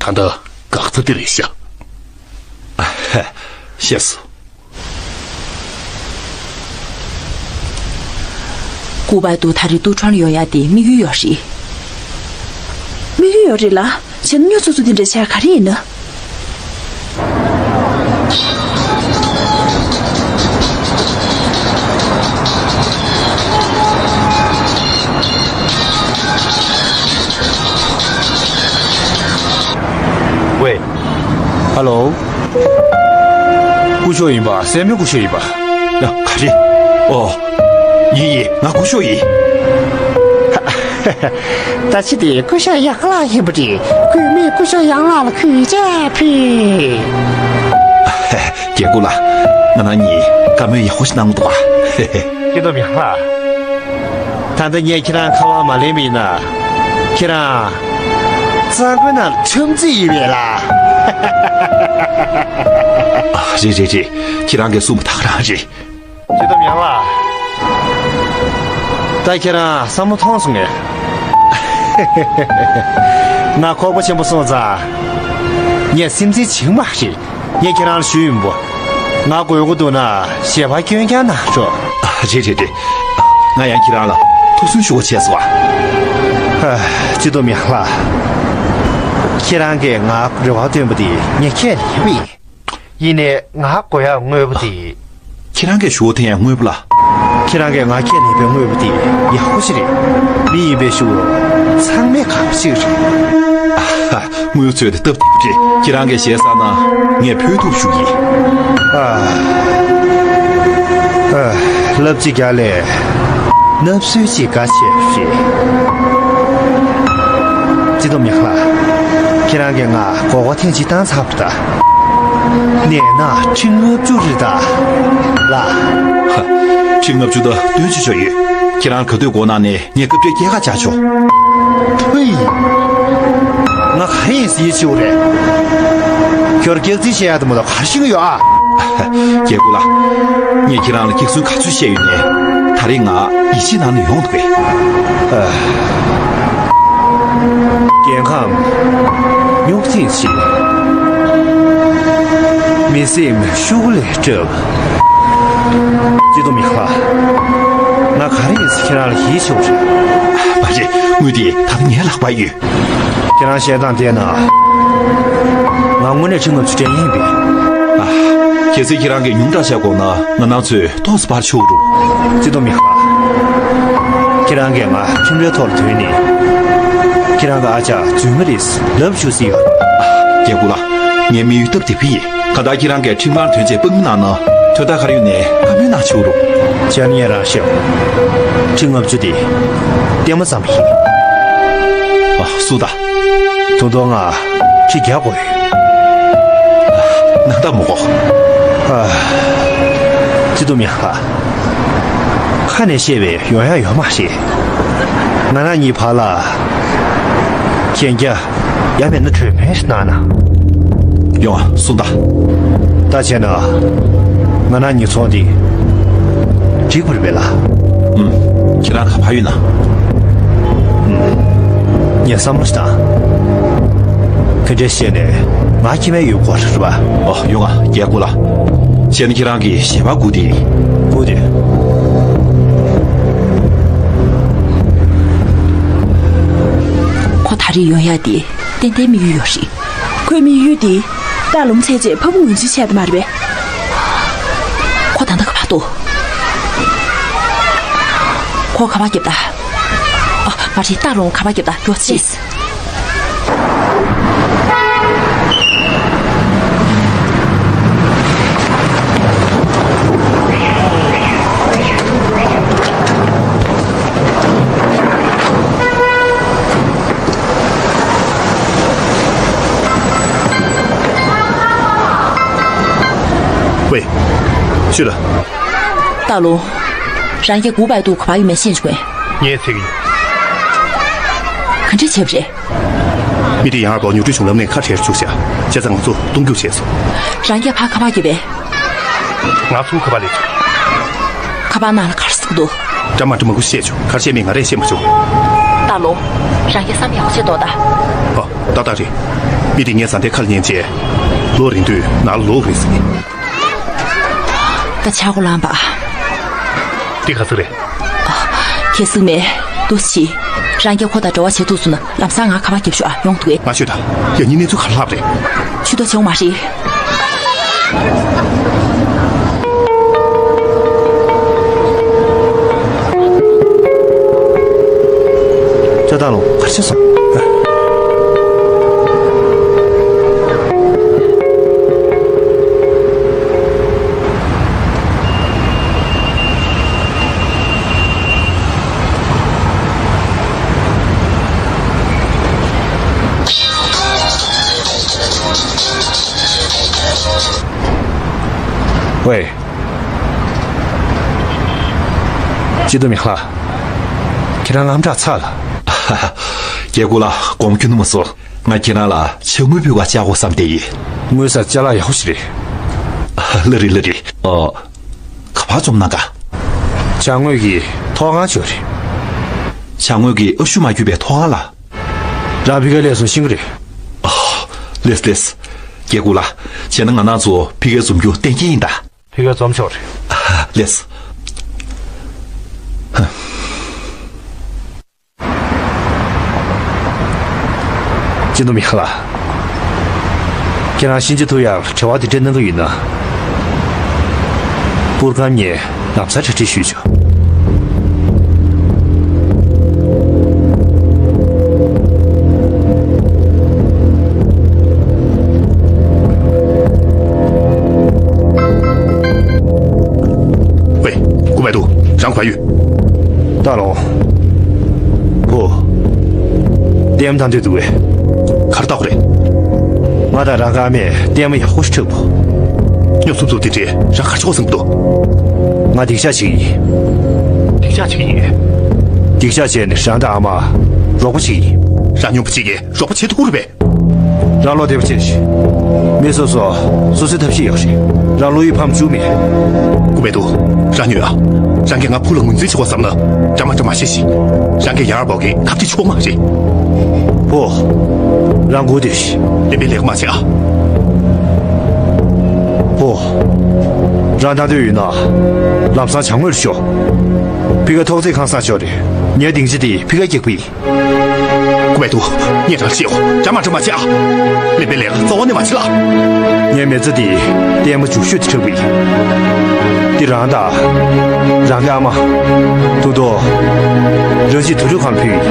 ད་ལྟ་འགག་རྩ་དེ་རེད་ཤག། ཨ་ཧ། ཤེས་སོང་། ཀུ་པའི་ཏུ་ད་རེས་ཏུའུ་ཁྲོན་ཡོང་ཡག་དེ་དམིགས་ཡུལ་ཡོད་རེད། དམིགས་ཡུལ་ཡོད་རེད་ལ། བྱས་ན་སྨྱོ་བཟོ་བཟོ་དེ་འདྲ་བྱས་ག་རེ་ཡིན་ན། ཝེ། ཧ་ལོ། སྐུ་ཞབས་ཡིན་པ། སྲས་མོའི་སྐུ་ཞབས་ཡིན་པ། ཡ། ག་རེ། ཨོ། ཡིན་ཡིན། ང་སྐུ་ཞབས་ཡིན། ད་ཅི་དེ་སྐུ་ཞབས་ཡང་ལགས་ཡིན་པ་རེད། སྐུ་མི་སྐུ་ཞབས་ཡང་ལགས་ལ་གུས་ཕྱག་ཕུལ། རྒྱལ་སྐུ་ལགས། ང་རང་གཉིས་བཀའ་མོལ་ཡག་པོ་ཞིག་གནང་འདུག་པ། སྐྱིད་སྡུག་མི་ལ། ད་ལྟ་ངས་ཁྱེད་རང་ཁ་པར་མ་ལེན་པ་ཡིན་ན། ཁྱེད་རང་གཙང་པོའི་ནང་ཁྲིམས་རྩོད་ཡིན་པས་ལ། རེད་རེད་རེད། ཁྱེད་རང་གིས་གསུངས་པ་ད་ག་རང་རེད། སྤྱི་སྡོམ་ཡང་ལགས། ད་ཁྱེད་རང་བསམ་བློ་ཐོངས་སོང་ངས། ང་ཁོག་པ་ཆེན་པོ་སོང་ཙང་། ངས་སེམས་ཅན་བྱིང་མ་རེད། ངས་ཁྱེད་རང་ལ་ཞུས་ཡིན་པ། ང་དགོས་མཁོ་འདུག་ན་ཞལ་པར་སྐྱོན་རྐྱང་གནང་རོགས། ཨ། རེད་རེད་རེད། ང་ཡང་ཁྱེད་རང་ལ་ཐུགས་སུན་ཞུ་བ་བྱས་སོང་ཨ། ཨ། སྤྱི་སྡོམ་ཡང་ལགས། ཁྱེད་རང་གིས་ང་རེ་བ་བཏོན་པ་དེ་ངས་ཁས་ལེན་པ་ཡིན། ཡིན་ནའི་ང་དགོས་ཡག་དངོས་པོ་དེ། ཁྱེད་རང་གིས་ཞུ་བ་དེ་ཡང་དངོས་པོ་ལ། ཁྱེད་རང་གིས་ང་ཁས་ལེན་པའི་དངོས་པོ་དེ་ཡག་པོ་ཞིག་རེད། མི་ཡིན་པའི་ཞུ་བ་ཚང་མས་ག་པ་ཞིག་རེད། ཨ་ཧ། དངུལ་ཚོད་དེ་སྟབས་བདེ་པོ་རེད། ཁྱེད་རང་གིས་ཞལ་བསགས་ན་ངས་ཕུལ་ཐུབ་ཞུ་གི་ཡིན། ཨ། ཨ། ལབ་ཅིག་རྒྱག་ལས། ནབ་སུའི་ཅིག་དགའ་ཆེ་རེད། སྤྱི་སྡོམ་ཡག་ལགས། ཁྱེད་རང་གིས་ང་མགོ་སྐོར་ཐེངས་གཅིག་བཏང་ཚར་བ་ད། ནས་ན་ཁྲི་ལྔ་བཅུ་རེད་ད། ལགས། ཧ། ཁྲི་ལྔ་བཅུ་ད་བཏོན་ཆོག་ཆོག་ཡོད། ཁྱེད་རང་ག་དུས་དགོས་གནང་ནས་ངས་སྐབས་འཕྲལ་སྐྱེད་ཀ་བྱ་ཆོག། ཕུའི། ང་ག་རེ་ཡིན་ཟེར་ཡིད་ཆེས་རེད། ཁྱོད་སྐྱག་རྫུན་བཤད་ཡག་དེ་མོ་ད་ག་རེ་ཤེས་ཀྱི་ཡོད་ཨ། རྒྱལ་སྐུ་ལགས། ངས་ཁྱེད་རང་ལ་སྐྱག་རྫུན་ག་ཚོད་བཤད་ཡོད་ནའི། ད་རེས་ང་ཡིད་ཆེས་གནང་ན་ཡོང་འདུག་གས། ཨ། རྒྱལ་ཁམས་རྙོག་འཛིང་ཆེ། མི་སེམས་ཤུགས་ལས་སྐྲག་སྐྱིད་སྡུག་མི་ཁ། ང་ག་རེ་ཡིན་ཟེར་ཁྱེད་རང་ལ་ཡིད་ཆེས་པོ་རེད། མ་རེད། དངུལ་དེ་ད་ལྟ་ངའི་ལག་པར་ཡོད། ཁྱེད་རང་བཤད་སྟངས་བལྟས་ན། ང་དངོས་གནས་ཁྲི་ལྔ་བཅུ་སྤྲད་ཡིན་པས། ཨ། གལ་སྲིད་ཁྱེད་རང་གིས་ཉུང་དྲགས་བཤད་དགོས་ན་ང་རང་ཚོས་ཏོག་ཙམ་ཕར་ཕྱོགས་རུ། སྐྱིད་སྡུག་མི་ཁ། ཁྱེད་རང་གིས་ང་ཁྲིམས་རའི་ཐོག་ལ་དོན་ནི། ཁྱེད་རང་གི་ཨ་ཅག་རྫུན་མ་རེད་ལབ་བཅུག་སྲིད་ཡོད། ཨ། རྒྱལ་པོ་ལགས། ངའི་དམིགས་ཡུལ་སྟབས་བདེ་པོ་ཡིན། གང་ལྟར་ཁྱེད་རང་གིས་ཁྲིམས་ཁང་དོན་ཆེད་དཔང་མི་གནང་ན་དོན་དག་ག་རེ་ཡོད་ནའི་བཀའ་མོལ་གནང་ཆོག་རུང་། བྱས་ན་ངས་རང་བཤད། ཁྲི་ལྔ་བཅུ་དེ་ལྟད་མོ་ཙམ་ཡིན། ཨ། སུ་ད། ད་དུང་ང་ཁྲི་བརྒྱ་དགོས་ཡོད། ནང་ད་མོ་གོ། ཨ། སྐྱིད་སྡུག་མི་ཁ། ཁ་ནས་བཤད་པའི་ཡོང་ཡ་ཡོད་མ་རེད། ང་རང་གཉིས་བར་ལ་གན་རྒྱ་ཡ་མེད་ན་གྲོས་མོལ་གནང་ན། ཡོང་ཨ། སུ་ད། ད་བྱས་ན་ང་རང་གཉིས་ཚོགས་འདི་འགྲིག་པ་རེད་པས་ལགས། ཨུམ། ཁྱེད་རང་ག་པར་ཡོད་ན། ཨུམ། ངས་བསམ་བློ་ཞིག་བཏང་། ག་འདྲས་བཤད་ནས་ང་ཁྱིམ་མའི་ཡུལ་སྐོར་རེད་པ། ཨོ། ཡོང་ང་རྒྱལ་སྐུ་ལ། བྱས་ན་ཁྱེད་རང་གི་ཞལ་པར་སྒུག་བསྡད་ཡིན། སྒུག་བསྡད། ཁོ་ད་རེས་ཡོང་ཡ་དེ་ཏན་ཏན་དམིགས་ཡུལ་ཡོད་རེད། ཁོའི་དམིགས་ཡུལ་དེ་སྟག་ལུང་ཚེ་རྗེས་ཕ་བུ་ངོས་འཛིན་བྱས་དེ་མ་རེད་པས། ཁོ་ད་ལྟ་ག་པར་འདུག་ཁོ་ག་པར་བརྒྱབ་ད། ཨ། མ་རེད། སྟག་ལུང་ག་པར་བརྒྱབ་ད། མགྱོགས་ཙམ་བྱེད། ཝེ། ཤོད་དང་། སྟག་ལུང་། རང་རྒྱལ་སྒུག་པའི་དུས་ག་པར་ཡོད་མེད་ཤེས་བྱུང་ངས། ངས་འཚོལ་གྱི་ཡིན། ག་འདྲས་བྱས་པ་རེད། མི་དེ་ཡང་ཨར་པའོ་ཉོ་སྤྲོད་བྱུང་ལམ་ནས་ཁ་བྲལ་བཅུག་ཤག་བྱས་ཙང་ང་ཚོ་གཏོང་རྒྱུག་བྱས་སོང་། རང་རྒྱལ་ཕར་ག་པར་བརྒྱབ་པས། ང་ཚོ་ཁ་པར་སླེབས་བྱུང་། ཁ་པར་ནང་ལ་ག་རེ་གསུངས་འདུག་འདྲ་མ་འདྲ་མང་པོ་བཤད་བྱུང་། ག་རེ་བཤད་མིན་ང་རས་བཤད་མ་བྱུང་། སྟག་ལུང་། རང་རྒྱལ་བསམ་ཡག་པོ་བྱས་ཏོ་ད། ཨ། ཏག་ཏག་རེད། མི་དེ་ངའི་བཟའ་ཟླའི་ཁ་ལ་ཉན་རྗེས། ལོ་རིང་དུས་ནང་ལ་ལོག་རེད་ཟེར། ད་ཆག་སྒོ་ལངས་པ། འདི་ག་ཚོད་རེད། ཨ། ཁྱད་གསོད་མེད། འདུག་སེ་བྱེད། རང་རྒྱལ་ཁོ་དང་འབྲེལ་བ་བྱེད་ཐུབ་སོང་ན་ལམ་སང་ང་ཁ་པར་རྒྱབ་ཤོག་ཨ། ཡོང་འདུག་གས། མ་ཤོད་དང་། ཡང་སྙིང་གནས་ཚུལ་ག་རེ་ལྷག་རེད། ཆུ་ཏོ་བྱུང་མ་རེད། ཅོ་ཏང་ལུང་ག་རེ་བྱས་སོང་། ཝེ། སྐྱིད་སྡུག་མི་ཁ། ཁྱེད་རང་དངངས་སྐྲག་ཚ་ལ། རྒྱལ་སྐུ་ལགས་དགོངས་རྒྱུན་མ་སོང་། ང་ཁྱེད་རང་ལ་ཕྱག་དངུལ་ཕུལ་བ་བཅར་དགོས་བསམ་བསྡད་ཡིན། དངུལ་ས་ཅ་ལག་ཡག་པོ་ཞིག་རེད། ལགས་རེད་ལགས་རེད། ཨ། ག་པར་འཛོམས་གནང་ག་བྱ་དངོས་ཀྱི་ཐོག་ཁང་ཅིག་ཡོད་རེད། བྱ་དངོས་ཀྱི་ཨ་ཤུ་མ་གྱུར་པའི་ཐོག་ཁང་ལ། རང་ཕ་གིར་སླེབས་སོང་ཤེས་ཀྱི་རེད། ཨ། ལགས་ལགས། རྒྱལ་སྐུ་ལགས། བྱས་ན་ང་རང་ཚོ་ཕ་གིར་འཛོམས་རྒྱུ་གཏན་འཁེལ་ཡིན་ད། ཕ་གིར་འཛོམས་ཆོག་རེད། ལགས། སྐྱིད་སྡུག་མི་ཁ་ལགས། ཁྱེད་རང་ཤིན་ཅི་ཐུ་ཡར་དྲི་བ་དེ་འདྲ་གནང་གི་ཡོད་ན། པུར་སྒམ་ངས་ལམ་སང་གྲ་སྒྲིག་ཞུས་ཆོག་ཝེ། སྐུ་མེད་དུ། རང་ག་ཡོད། སྟག་ལུང་། བུ། ལྟད་མོ་ལྟ་འདོད་འདུག་གས། ག་རེ་ལྟ་དགོས་རེད། ང་དང་རང་གི་ཨ་མས་ལྟད་མོ་ཡག་པོ་ཞིག་འཁྲབ་དགོས། སྨྱོ་སུབ་སུབ་དེ་འདྲས་རང་ག་རེ་བྱེད་དགོས་བསམ་གྱི་འདུག་ང་སྡིག་བཤགས་བྱེད་ཀྱི་ཡིན། སྡིག་བཤགས་བྱེད་ཀྱི་ཡིན། སྡིག་བཤགས་བྱས་ནས་རང་དང་ཨ་མ་རོགས་པ་བྱེད་ཀྱི་ཡིན། རང་སྨྱོན་པ་བྱེད་ཀྱི་རོགས་པ་བྱེད་ཐུབ་ཀྱི་རེད་པས། རང་བློ་བདེ་པོ་བྱེད་ཤིག་མི་སོ་སོ་སོ་སོའི་ཐབས་ཤེས་ཡོད་རེད། རང་བློ་ཡིད་ཕམ་བཅུག་མེད། སྐུ་མེད་དུ། རང་སྨྱོན་ཨ། རང་གིས་ང་བུ་ལ་ངོས་འཛིན་བྱེད་དགོས་བསམ་ན་འདྲ་མ་འདྲ་མ་བཤད་ཤིག་རང་གིས་ཡར་བོ་གི་ཁ་གཏད་ཆོག་མ་རེད། བུ། རང་སྒུག་སྡོད་ཤིག་ལེན་པའི་ལས་ཀ་མ་བྱེད་ཨ། ཨོ། རང་ད་འདོད་ཡོད་ན། ལམ་སང་བྱང་ངོས་ལ་ཤོག་ཕི་ཁ་ཐོག་བརྩེགས་ཁང་གསར་ཤོག་རེད། ངའི་སྡིངས་ཆ་དེ་ཕི་ཁ་རྒྱག་པ་ཡིན། ཀུ་བའི་ཏུ། ངས་རང་ཤེས་ཡོད། རྒྱ་མ་འཕྲོ་མ་བྱེད་ཨ། ལེན་པའི་ལས་ཀ་གཙོ་བོ་ནས་མ་བྱེད་ལ། ངའི་མི་ཚེ་འདི་ལྟད་མོ་རྒྱུག་ཤོས་དེ་འཁྲབ་པ་ཡིན། འདི་རང་དང་། རང་གི་ཨ་མ། ཐུང་ཐུང་། རང་བཞིན་དུ་རུ་གང་ཕུལ་ཡིན།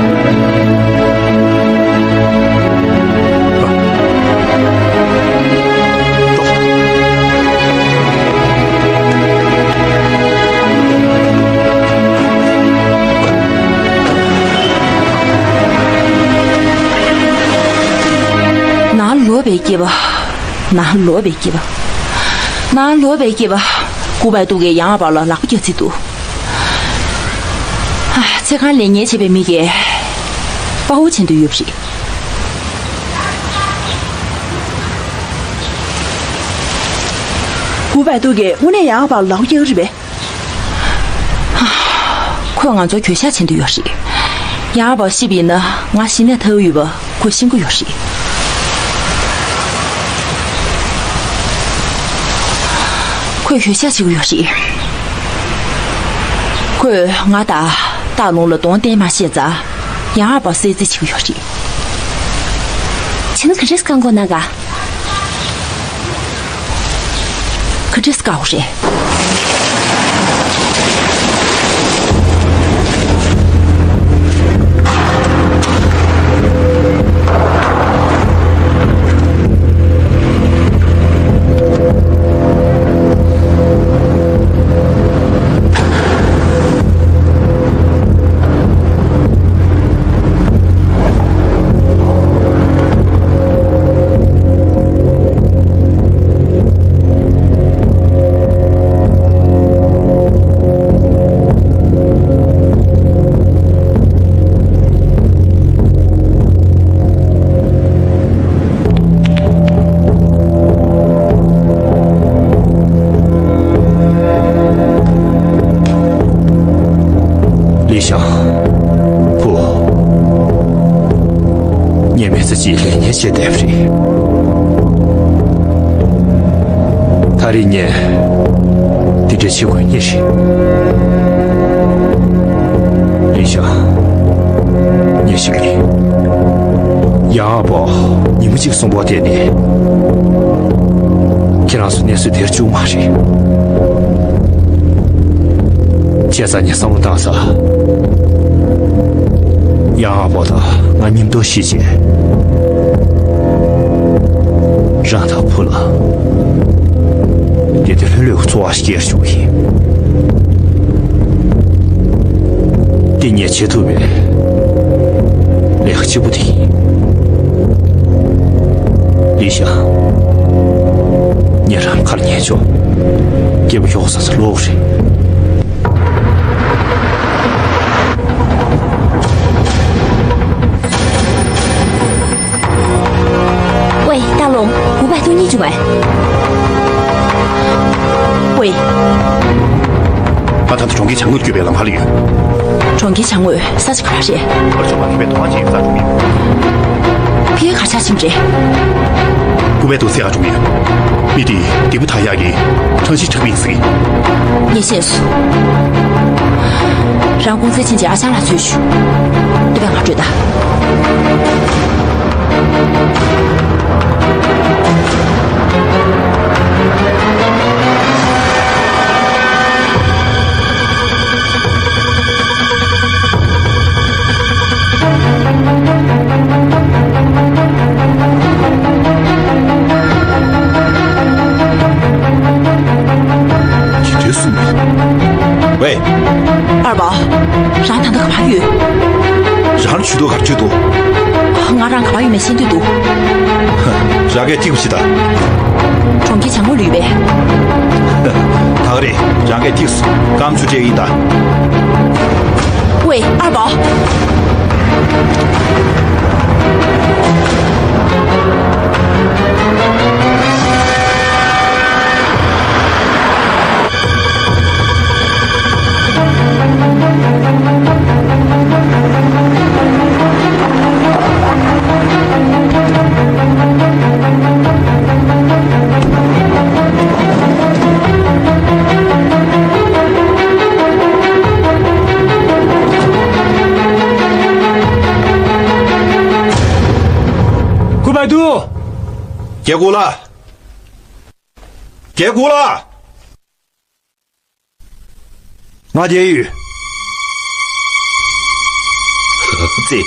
ནང་ལོག་པའི་སྐྱེས་པ། ནང་ལོག་པའི་སྐྱེས་པ། ནང་ལོག་པའི་སྐྱེས་པ། ཀུ་བའི་ཏུ་གིས་ཡང་ཨ་པ་ལ་ལག་པ་རྒྱག་རྩིས་འདུག་ཨ། ཚེ་གང་ལས་ངན་བྱས་པའི་མི་གིས་དཔའ་བོ་བྱེད་འདོད་ཡོད་པ་རེད། ཀུ་བའི་ཏུ་གིས་དངོས་གནས་ཡང་ཨ་པ་ལ་ལག་པ་རྒྱག་གི་རེད་པས། ཁོས་ང་ཚོར་གྱོད་བཤགས་བྱེད་འདོད་ཡོད་རེད། ཡང་ཨ་པ་ཤི་བ་ཡིན་ན་ང་ཤི་ནས་ཐར་ཡོད་པ་ཁོས་ཤེས་ཀྱི་ཡོད་རེད། ཁོས་གྱོད་བཤགས་བྱེད་ཀྱི་ཡོད་རེད། ཁོས་ང་དང་སྟག་ལུང་ལ་གདོང་གཏད་མ་ཤེས་ཙང་ཡང་ཨ་པ་གསོད་རྩིས་བྱེད་ཀྱི་ཡོད་རེད། བྱས་ན་ག་འདྲས་བཀག་འགོག་གནང་ག་ག་འདྲས་བཀག་དགོས་རེད། ལི་ཞང་། བུ། ངས་མི་ཚེ་གཅིག་ལས་ངན་བྱས་བསྡད་པ་རེད། ད་རེས་ངས་འདི་འདྲ་བྱེད་དགོས་ངེས་རེད། ལི་ཞང་། ངས་ཤེས་ཀྱི་རེད། ཡང་ཨ་པ་ཉི་མ་གཅིག་གསོན་པོ་བསྡད་ནས། ཁྱེད་རང་ཚོ་གནས་ཚུལ་དེར་བཅུག་མ་རེད། བྱས་ཙང་ངས་བསམ་བློ་བཏང་ས། ཡང་ཨ་པ་དང་ང་མཉམ་དུ་ཤི་རྗེས། རང་དང་བུ་ལ། དེ་དུས་ལྷོད་ལྷོད་ཀྱི་འཚོ་བ་ཞིག་སྐྱེལ་བཅུག་གི་ཡིན། འདི་ངས་བྱེད་ཐུབ་པའི་ལས་ཀ་གཅིག་པུ་དེ་ཡིན། ལི་ཞང་། ངས་རང་ཁ་ལ་ཉན་ཆོག་སྐྱེས་བུ་ཤོག་ས་ས་ལོག་རེད། ཝེ། ཏ་ལོ། ཧུ་པ་ཏུ་གཉིད་བྱུང་ངས། ཝེ། ང་ད་ལྟ་གྲོང་ཁྱེར་བྱང་ངོས་བསྐྱོད་པའི་ལམ་ཁ་ལ་ཡོད། གྲོང་ཁྱེར་བྱང་ངོས་ས་ཆ་ག་པར་རེད། ཕར་ཕྱོགས་པ་མཁས་པའི་དོ་སྣང་བྱེད་ཡུལ་གསར་བྱུང་ཡིན། ཕ་གིར་ག་རེ་ཆགས་ཕྱིན་པ་རེད། ཀུ་བའི་ཏུ་བསད་ག་འགྲོ་གི་ཡོད། མི་དེ་སྡིག་པ་དག་ཡག་གི་ཁྲང་ཤི་ཁྲག་མིག་ཟིག་ངས་ཤེས་སོང་། རང་གུང་ཚན་ཕྱིན་བྱས་ཨ་ཞང་ལ་འཚོལ་ཞུ། འདི་བས་ང་བྲོས་ད། ཇི་འདྲའི་སུ་མེད། ཝེ། ཨར་པ། རང་ད་ལྟ་ག་པར་ཡོད། རང་ཇུས་གཏོགས་གར་བྱོས་འདུག་ང་རང་ག་པར་ཡོད་མེད་ཤེས་འདོད་འདུག་རང་གས་ཐིག་པ་ཞིག་ད། གྲོང་ཁྱེར་བྱང་ངོས་ལ་ཡོད་པས། ད་ག་རེད། རང་གས་ཐིག་སོང་། སྐམ་ཆུ་སྤྲད་ཡིན་ད། ཝེ། ཨར་པ། རྒྱལ་སྐུ་ལགས། རྒྱལ་སྐུ་ལགས། ང་བསྡད་ཡོད། ཙི།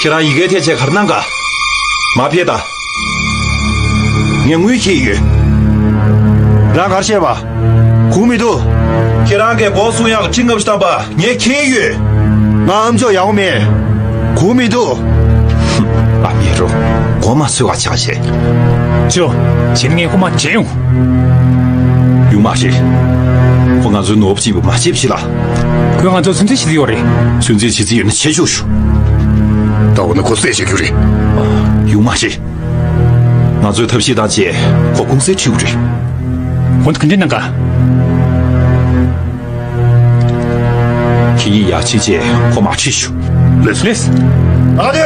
ཁྱེད་རང་ཡི་གེ་ཐེ་ཆེ་གར་གནང་ག་མ་ཕེབས་ད། ངས་དངུལ་ཁྱེར་ཡོད། རང་གར་བཤད་པ། གོ་མི་འདུག་ཁྱེད་རང་གིས་སྒོ་སྲུང་ཡག་ཁྲི་ལྔ་བཅུ་ཐམ་པ་ངས་ཁྱེར་ཡོད། ང་ཨམ་ཅོག་ཡག་པོ་མེད། གོ་མི་འདུག་ཨ་མི་རོ། མགོ་མ་ཚོས་པ་ཆགས་བྱས། ཅོ། བྱེད་ངས་ཁོ་མ་བྱེད་ཡོང་། ཡོང་མ་རེད། ཁོ་ང་ཚོའི་ནོར་བུ་གཅིག་པུ་མ་བྱེད་བྱེད་ལ། ཁོས་ང་ཚོ་ཚོད་འཛིན་བྱེད་ཀྱི་ཡོད་རེད། ཚོད་འཛིན་བྱེད་རྩིས་ཡོད་ན་བྱེད་ཆོག་ཤོག་ད་འོ་ན་ཁོ་བསད་བྱེད་རྒྱུ་རེད། ཡོང་མ་རེད། ང་ཚོའི་ཐབས་ཤེས་བཏང་བྱས་ཁོ་ཀུང་སིར་ཁྲིད་དགོས་རེད། འོ་ན་ག་འདྲ་གནང་ག་ཁྱེད་གཉིས་ཡར་ཕྱིན་བྱས་ཁོ་མར་ཁྲིད་ཤོག་ལགས་སོ། ལགས་སོ། ཨ་དེ།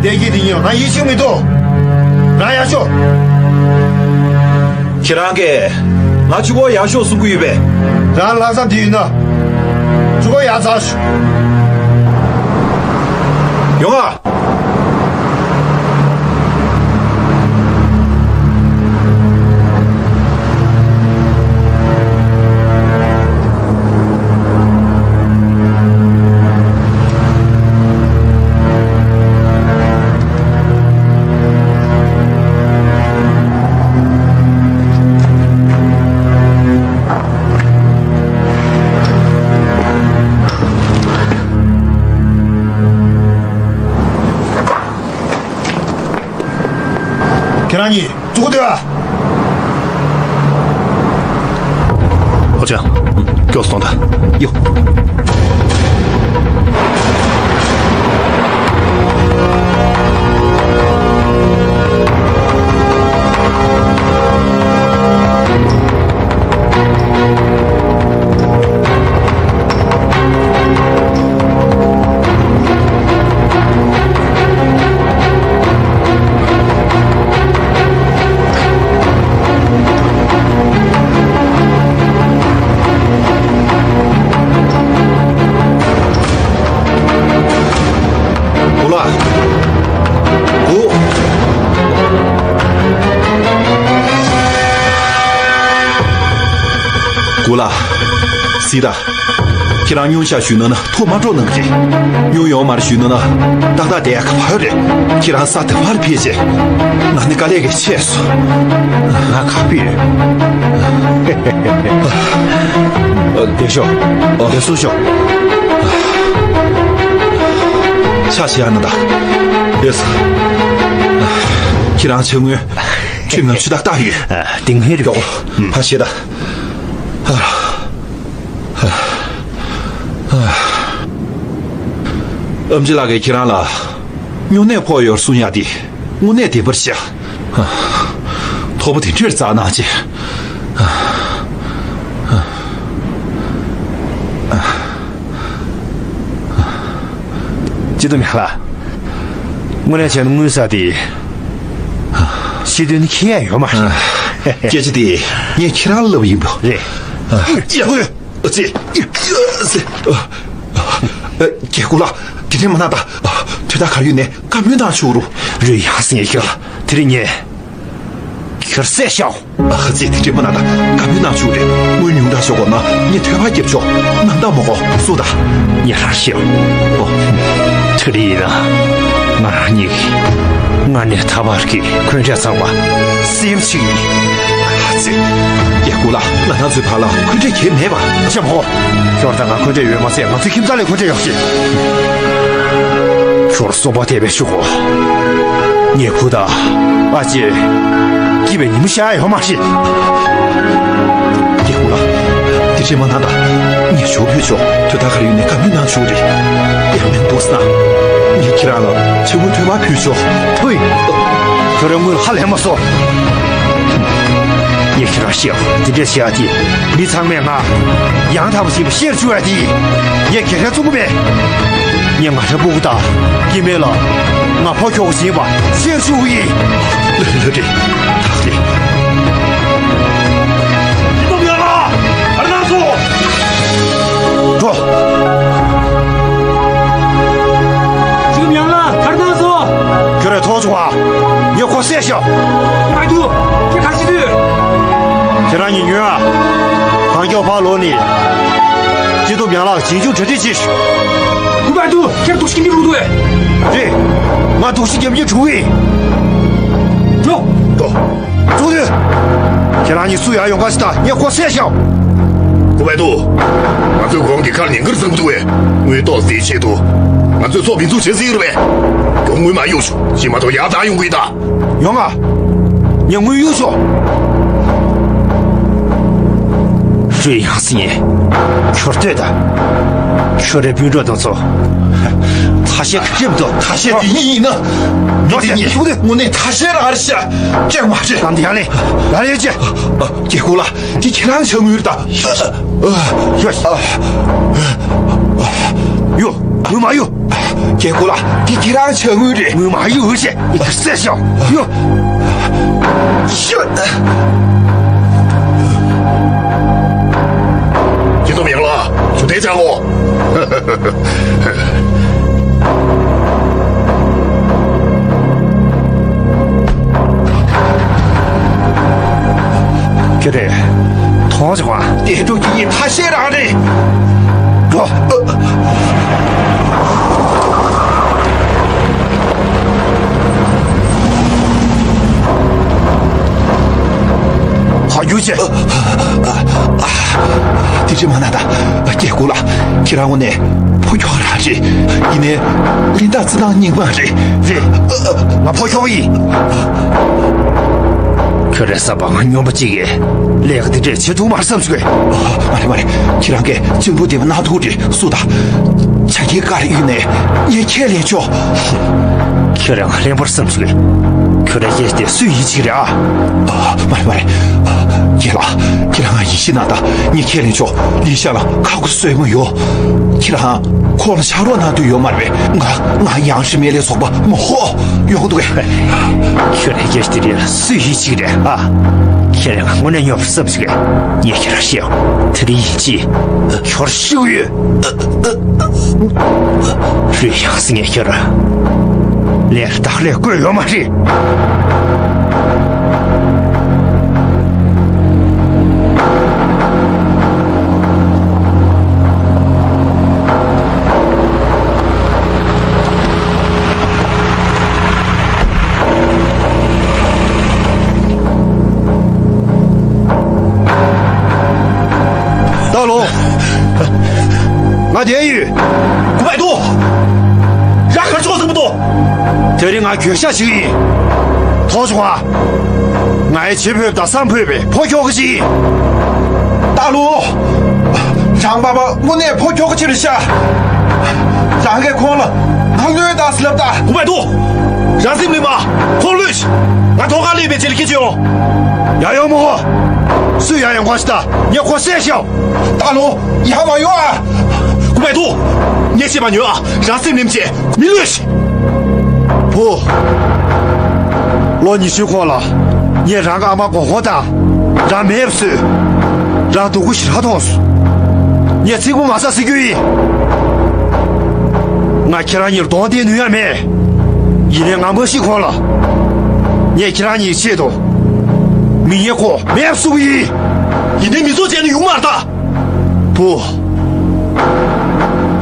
བསྟན་རྒྱས་དེ་གཉིས་ང་ཡིད་ཆེས་མི་འདུག་རང་ཡར་ཤོག་ཁྱེད་རང་གིས་ང་གཅིག་པོ་ཡར་ཤོག་གསུང་གི་ཡོད་པས། རང་ལྷག་བསམ་དེ་ཡོད་ན། གཅིག་པོ་ཡར་འཛེགས་ཤོག་ཡོང་ཨ། ཁྱེད་རང་གཉིས་ཚུར་སྡོད་ཨ། ཨོ་ཅག་སྐྱོ་སོང་ད། ཡོ། གོ་ལ། གོ། གོ་ལ། སི་ད། ཁྱེད་རང་སྙུང་ཤ་ཞུས་ན་ན་ཐུགས་མ་སྤྲོ་གནང་གི་རེད། སྙུང་ཡོང་མར་ཞུས་ན་ན་ཏག་ཏག་དེ་ག་བར་རེད། ཁྱེད་རང་ས་དེ་བར་ཕེབས་རྗེས། ང་ནི་དཀའ་ལས་ཀྱིས་ཆད་སོང་། ང་ག་པར་ཡོད། བསྡད་ཤོག་བསྡད་སོང་ཤོག་ཤ་ཞེ་ཡ་ན་ད། ལགས་སོ། ཁྱེད་རང་ཆ་སྔོན་ཁྱོད་ང་ཆུ་ཏག་ཏག་ཡོད། ཏིང་ཧེ་རེད། ཡོ། ཕ་ཤེས་ད། ཨམ་ཆི་ལགས་ཀྱིས་ཁྱེད་རང་ལ་སྨྱུང་གནས་ཕོག་ཡོད་གསུང་ཡག་དེ་དངོས་གནས་བདེན་པར་བཤད། ཐོག་པ་དེ་འདྲས་བཙག་གནང་བྱས། སྐྱིད་སྡུག་མེད་ལ། དངོས་གནས་བྱས་ན་དངུལ་ཟེར་དེ་ཤེས་དོན་ནི་ཁྱེད་ཡང་ཡོད་མ་རེད། སྐད་ཆ་དེ་ངས་ཁྱེད་རང་ལབ་ཡིན་པ་རེད། ཡག་པོ་ཡོད། ཨ་ཙི། རྒྱལ་སྐུ་ལགས། དེ་འདྲས་མ་གནང་ད། དོན་དག་ག་རེ་ཡོད་ནས་བཀའ་མོལ་གནང་ཆོག་རུ། རེད་ཡ་སེང་ཡ་ཁྱོད་ལ་དེ་རིང་ངས་ཁྱོད་བསད་ཤོག་ཨ་ཙི། དེ་འདྲས་མ་གནང་ད། བཀའ་མོལ་གནང་ཆོག་རེད། དངུལ་ཉུང་དྲགས་ཤོག་གོ་ན་ངས་ཐོད་པ་རྒྱབ་ཆོག་རྣམ་དག་མ་གོ་སུ་ད། ངས་རང་ཤེས། ཨོ། དེ་རིང་ཡིན་ན་ང་རང་གཉིས་ཀྱིས་སྔར་ནས་ད་བར་གྱི་འཁོན་འགྲས་ཚང་མ་སེལ་བྱེད་ཀྱི་ཡིན། ཨ་ཙི། རྒྱལ་སྐུ་ལགས། ང་རང་ཚོའི་བར་ལ་འཁོན་འགྲས་གང་ཡང་མེད་པ། ཤམ་ཧོ། ཁྱོད་དང་ང་འཁོན་འགྲས་ཡོད་མ་ཟད། ང་ཚོའི་ཁྱིམ་ཚང་ལ་འཁོན་འགྲས་ཡོད་ཅེས། ཁྱོད་སོ་པ་དེ་བས་ཤུགས་གོ། ངས་ཁུ་དང་ཨ་ཅེ་སྐྱིད་པའི་ཉིན་མོ་ཤར་ཡོད་མ་རེད། རྒྱལ་སྐུ་ལགས། དེ་འདྲས་མ་གནང་ད། ངས་ཞོགས་ཕུད་ཆོག་དོན་དག་ག་རེ་ཡོད་ནས་བཀའ་མོལ་གནང་ཆོག་རེད། ཡང་མིན་འདུག་ན། ངས་ཁྱེད་རང་ལ་ཕྱུ་པ་ཐོད་པ་ཕུལ་ཆོག་ཐུའི། ཁྱོད་རང་དངུལ་ཧ་ལས་མ་སོང་། ངས་ཁྱེད་རང་བཤད། འདི་འདྲས་བྱེད་ཡ་དེ། མི་ཚང་མས་ང་ཡང་དག་པ་ཞིག་ཤེས་བཅུག་ཡ་དེ། ངས་ག་རེ་བཙུགས་མེད། ངས་ང་རང་སྤུ་གུ་དང་སྐྱེ་དམན་ལ་ང་ཕོ་ཁྱོ་ག་ཞིག་ཡིན་པ་ཤེས་བཅུག་ཡིན། ལ་ལ་རེད། ད་རེད། སྐྱིད་སྡུག་མེད་ལ་གར་གནང་སོང་། འགྲོ། སྐྱིད་སྡུག་མེད་ལ་གར་གནང་སོང་། ཁོ་ཨ། ངས་ཁོ་བསད་ཤག་མ་འདུག་ཁྱེད་ག་ཅི་འདུག་ཁྱེད་རང་གཉིས་ཉོན་ཨ། གང་མགྱོགས་ཕར་ལོག་ནས། སྐྱིད་སྡུག་མྱང་ལག་རྗེས་འཇུག་གྲ་སྒྲིག་བྱེད་ཤོག་དགོས་པ་འདུག་ཁྱེད་སྡུག་ཤི་མི་རུང་འདུག་ཨེ། རེད། ང་སྡུག་ཤི་རྒྱབ་ཀྱི་འགྲོ་གི་ཡིན། འགྲོ། འགྲོ། ཚུར་སྡོད། ཁྱེད་རང་གཉིས་སུ་ཡར་ཡོང་ག་ཞིག་དང་ངས་ཁོ་བསད་ཤག་དགོས་པ་འདུག་ང་ཚོའི་གོང་གི་མཁར་ཉིན་དཀར་བཟང་པོ་འདུག་ཨེ། དངུལ་ཏོག་ཙེའི་ཆེད་དུ། ང་ཚོས་ཚོགས་མི་འཛུགས་བྱེད་སྲིད་རེད་པས། མགྱོགས་དངུལ་མ་གཡུག་ཤོག་ཤི་མ་གཏོགས་ཡར་བཏང་ཡོང་གི་ཡིན་ད། ཡོང་ང་། ངས་དངུལ་གཡུག་ཤོག་ཧྲུའེ་ཡང་སི་ཉེ། ཁྱོད་ལྟོས་དང་། ཁྱོད་རའི་སྤུན་གྲོགས་དེ་ཚོ། ཐ་ཤལ་གྱི་ཁྲིམས་ཐོག་ཐ་ཤལ་དེ་ཉིད་ཡིན་ན། མི་དེ་ཉིད་དངོས་གནས་ཐ་ཤལ་རང་རེད་ཤག་ཅང་མ་རེད། ལམ་དེ་ཡར་ལེན། ཡར་ལེན་ཅེ། རྒྱལ་པོ་ལགས། འདི་ཁྱེད་རང་ཞག་དངུལ་རེད་ད། ཡོ། ཡོ། དངུལ་མ་གཡུག་རྒྱལ་པོ་ལགས། འདི་ཁྱེད་རང་ཞག་དངུལ་རེད། དངུལ་མ་གཡུག་འུ་ཤེས། ཡིག་གཟེར་ཤོག་ཡོ། ཤོད། ཁྱེད་ཚོ་མིང་ལ་ཞུ་དེ་བྱ་གོ། ཁྱོད་རེད། ཐོང་ཅིག་ཁོང་། དེ་འགྲོ་གི་ཡིན། ཐ་ཤལ་རང་རེད། འགྲོ། ཧ་རྒྱུ་ཆེ། དེ་རིང་མ་ན་ད། རྒྱལ་སྐུ་ལ། ཁྱེད་རང་ངོ་ནས་ཕོ་ཁྱོག་རང་རེད། ཡིན་ནའི་ལིན་ཏ་རྩི་ཐང་རྙིང་མ་རེད། རེད། ང་ཕོ་ཁྱོག་ཡིན། ཁྱོད་རེ་ས་པ་ང་སྨྱོན་པ་གཅིག་གིས་ལས་ཀ་འདི་འདྲས་བྱེད་ཐུབ་མ་རེད་བསམ་བྱུང་གི། མ་རེད་མ་རེད། ཁྱེད་རང་གིས་གཅུང་པོ་འདི་མ་གནང་ཐུག་རེད་སུ་ད། ཆ་རྐྱེན་ག་རེ་ཡོད་ནས་ངས་ཁས་ལེན་ཆོག་ཁྱོད་རང་གླེན་པར་བསམ་བྱུང་གི། ཁྱོད་རང་གིས་དེ་སུས་ཡིད་ཆེས་རེད་ཨ། མ་རེད་མ་རེད། རྒན་ལགས། ཁྱེད་རང་ང་ཡིད་ཆེས་གནང་དང་ངས་ཁས་ལེན་ཆོག་ལིན་ཤ་ལ་ཁ་ཁུ་སོས་མ་ཡོང་། ཁྱེད་རང་ཁོང་ལ་ཕྱག་རོགས་གནང་འདོད་ཡོད་མ་རེད་པས། ང་ང་ཡང་ཧྲི་མེ་ལེ་སོགས་པ་མ་ཧོ་ཡོང་འདུག་གས། ཁྱོད་རང་སྐད་ཆ་དེ་རིགས་ལ་སུས་ཡིད་ཆེས་རེད་ཨ། ཁྱེད་རང་དངོས་གནས་སྨྱོ་བར་བསམ་ཟིག་ངས་ཁྱེད་རང་བཤད་ཡོང་དེ་རིང་ཡིན་གཅིག་ཁྱོད་ཤི་གི་ཡོད། ཧྲུའེ་ཡང་སི་ངས་ཁྱེད་རང་ལས་ལ་བདག་ལས་བསྐོས་ཡོད་མ་རེད། ཏཱ་ལོ། ང་བསྡད་ཡོད། གུ་པའི་ཏུ། རང་གར་ཕྱོགས་ཟིན་པ་ཏུ། དེ་རིང་ང་གྱོད་ཤ་ཞིག་ཡིན། ཐོག་བྱུང་ཨ། ང་ཡི་བྱེད་ཕོད་དང་བསམ་ཕོད་པའི་ཕོ་ཁྱོ་ག་ཅིག་ཡིན། ཏཱ་ལོ། རང་པ་པ་དངོས་གནས་ཕོ་ཁྱོ་ག་ཅིག་རེད་ཤག་རང་གིས་ཁོང་ལ་ང་གློད་དང་ཟེར་ལབ་ད། གུ་པའི་ཏུ། རང་སེམས་ལེན་པ། ཁོང་གློད་ཤིག་ང་ཐོག་ཁར་སླེབས་པའི་རྗེས་ལ་སྐད་ཆ་ཡོང་། ཡ་ཡོང་མོ། སུས་ཡ་ཡོང་ག་ཞིག་ད་ངས་ཁོ་བསད་ཤག་ཏཱ་ལོ། ཡ་མ་ཡོང་ཨ། གུ་པའི་ཏུ། ངས་བཤད་པ་ཉོན་ཨ། རང་སེམས་ནེམ་བྱས་མི་གློད་ཤིག་བུ། ལོ་ཉི་ཤུའི་གོང་ལ་ངས་རང་གི་ཨ་མ་མགོ་སྐོར་བཏང་། རང་མེད་པ་བཟོས། རང་སྡུག་པོ་ཞེ་དྲག་མཐོང་སོང་། ངས་ཚིག་པོ་མ་ཟ་ཟེར་རྒྱུ་ཡིན། ང་ཁྱེད་རང་གཉིས་ལ་གདོང་གཏད་ནུས་ཡ་མེད། ཡིན་ནའི་ང་མ་ཤི་གོང་ལ་ངས་ཁྱེད་རང་གཉིས་ཆེད་དུ་མི་ངན་ཁོ་མེད་པ་བཟོ་གི་ཡིན། ཡིན་ནའི་མི་ཚོགས་བྱས་ན་ཡོང་མ་རེད་ད། བུ།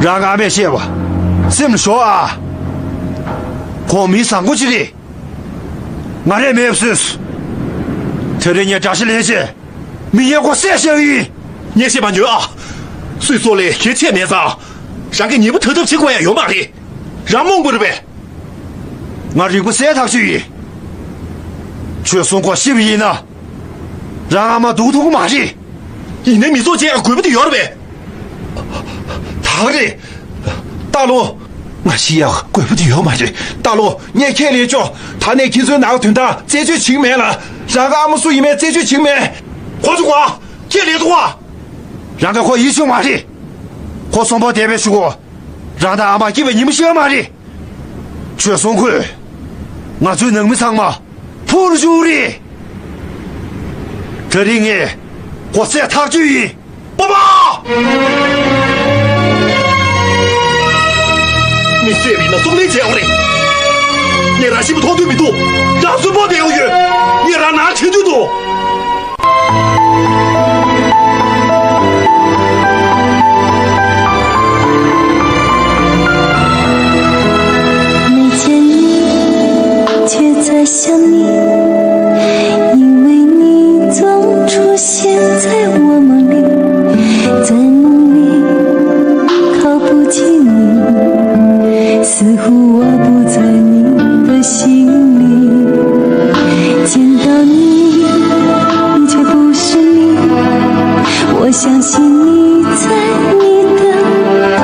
རང་གི་ཨ་མས་བཤད་པ་སེམས་ལ་ཞོག་ཨ། ཁོང་མི་བཟང་པོ་ཅིག་རེད། ང་རས་མེད་པ་བཟོས། དེ་རིང་ངས་དགྲ་ཤ་ལེན་བྱས་མི་ངན་ཁོ་བསད་བཞག་ཡིན། ངས་བཤད་པ་ཉོན་ཨ། སུའི་སྲོག་ལ་ཁྱད་ཆད་མེད་ཙང་། རང་གིས་ཉེས་པ་དག་ཐབས་བྱེད་དགོས་ཡ་ཡོད་མ་རེད། རང་རྨོངས་པ་རེད་པས། ང་རིག་པ་གསལ་ཐག་ཆོད་ཡིན། ཁྱོད་སྲུང་སྐོར་ཤི་བ་ཡིན་ན། རང་ཨ་མ་སྡུག་ཐུབ་ཀྱི་མ་རེད། ཡིན་ནའི་མི་ཚོགས་བྱེད་ཡ་དགོས་པ་དེ་ཡོད་རེད་པས། ད་རེད། ཏཱ་ལོ། ང་ཤི་ཡག་དགོས་པ་དེ་ཡོད་མ་རེད། ཏཱ་ལོ། ངས་ཁས་ལེན་ཆོག་ད་ནས་ཁྱེད་ཚོའི་ནང་དོན་དག་རྩད་གཅོད་བྱེད་ཀྱི་མེད་ལ། རང་གི་ཨ་མ་སུ་ཡིན་མིན་རྩད་གཅོད་བྱེད་ཀྱི་མེད། གོ་བྱུང་བ། ཁས་ལེན་ཐུབ་བ། རང་གི་ཁོ་ཡིད་ཆེས་མ་རེད། ཁོ་གསོན་པོ་བསྡད་པའི་གཞུག་གུ། རང་དང་ཨ་མ་སྐྱིད་པའི་ཉིན་མོ་ཤི་བ་མ་རེད། ཁྱོད་སྲུང་དགོས། ང་ཚོའི་ནང་མི་ཚང་མ་འཕུར་བཅུག་རེད། དེ་རིང་ངས་ཁོ་བསད་ཐག་གཅོད་ཡིན། པ་པ། མི་བསད་པ་ཡིན་ན་གསུང་ལན་བྱས་ཡོང་རེད། ངས་རང་གཤིས་པོ་མཐོང་འདོད་མི་འདུག་རང་སུན་པོ་བསྡད་ཡོང་ཡོད། ངས་རང་ནང་ཁྲིད་འདོད་འདུག没见你，却在想你，因为你总出现在我梦里，在梦里靠不近你，似乎我不在你的心里。见到你，你却不是你，我相信你在你的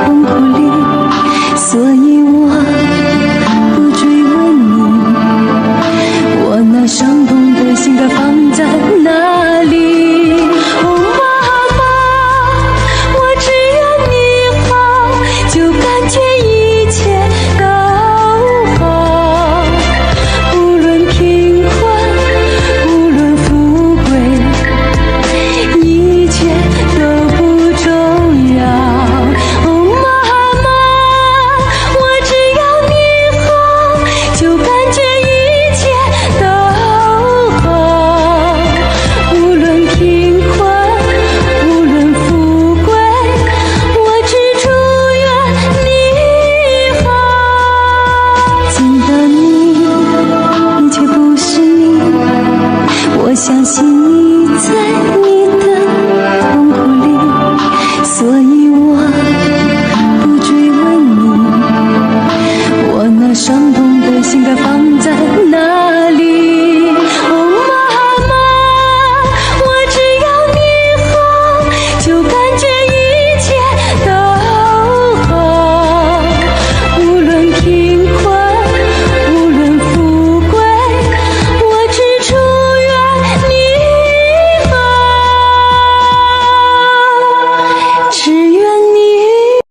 痛苦里，所以我不追问你，我那伤痛的心该放在哪里。哦，妈妈，我只要你好，就感觉一切都好。无论贫困，无论富贵，一切都不重要。哦，妈妈，我只要你好，就感觉一切都好。无论贫困，无论富贵，我只祝愿你好。见到你，你却不是你，我相信你在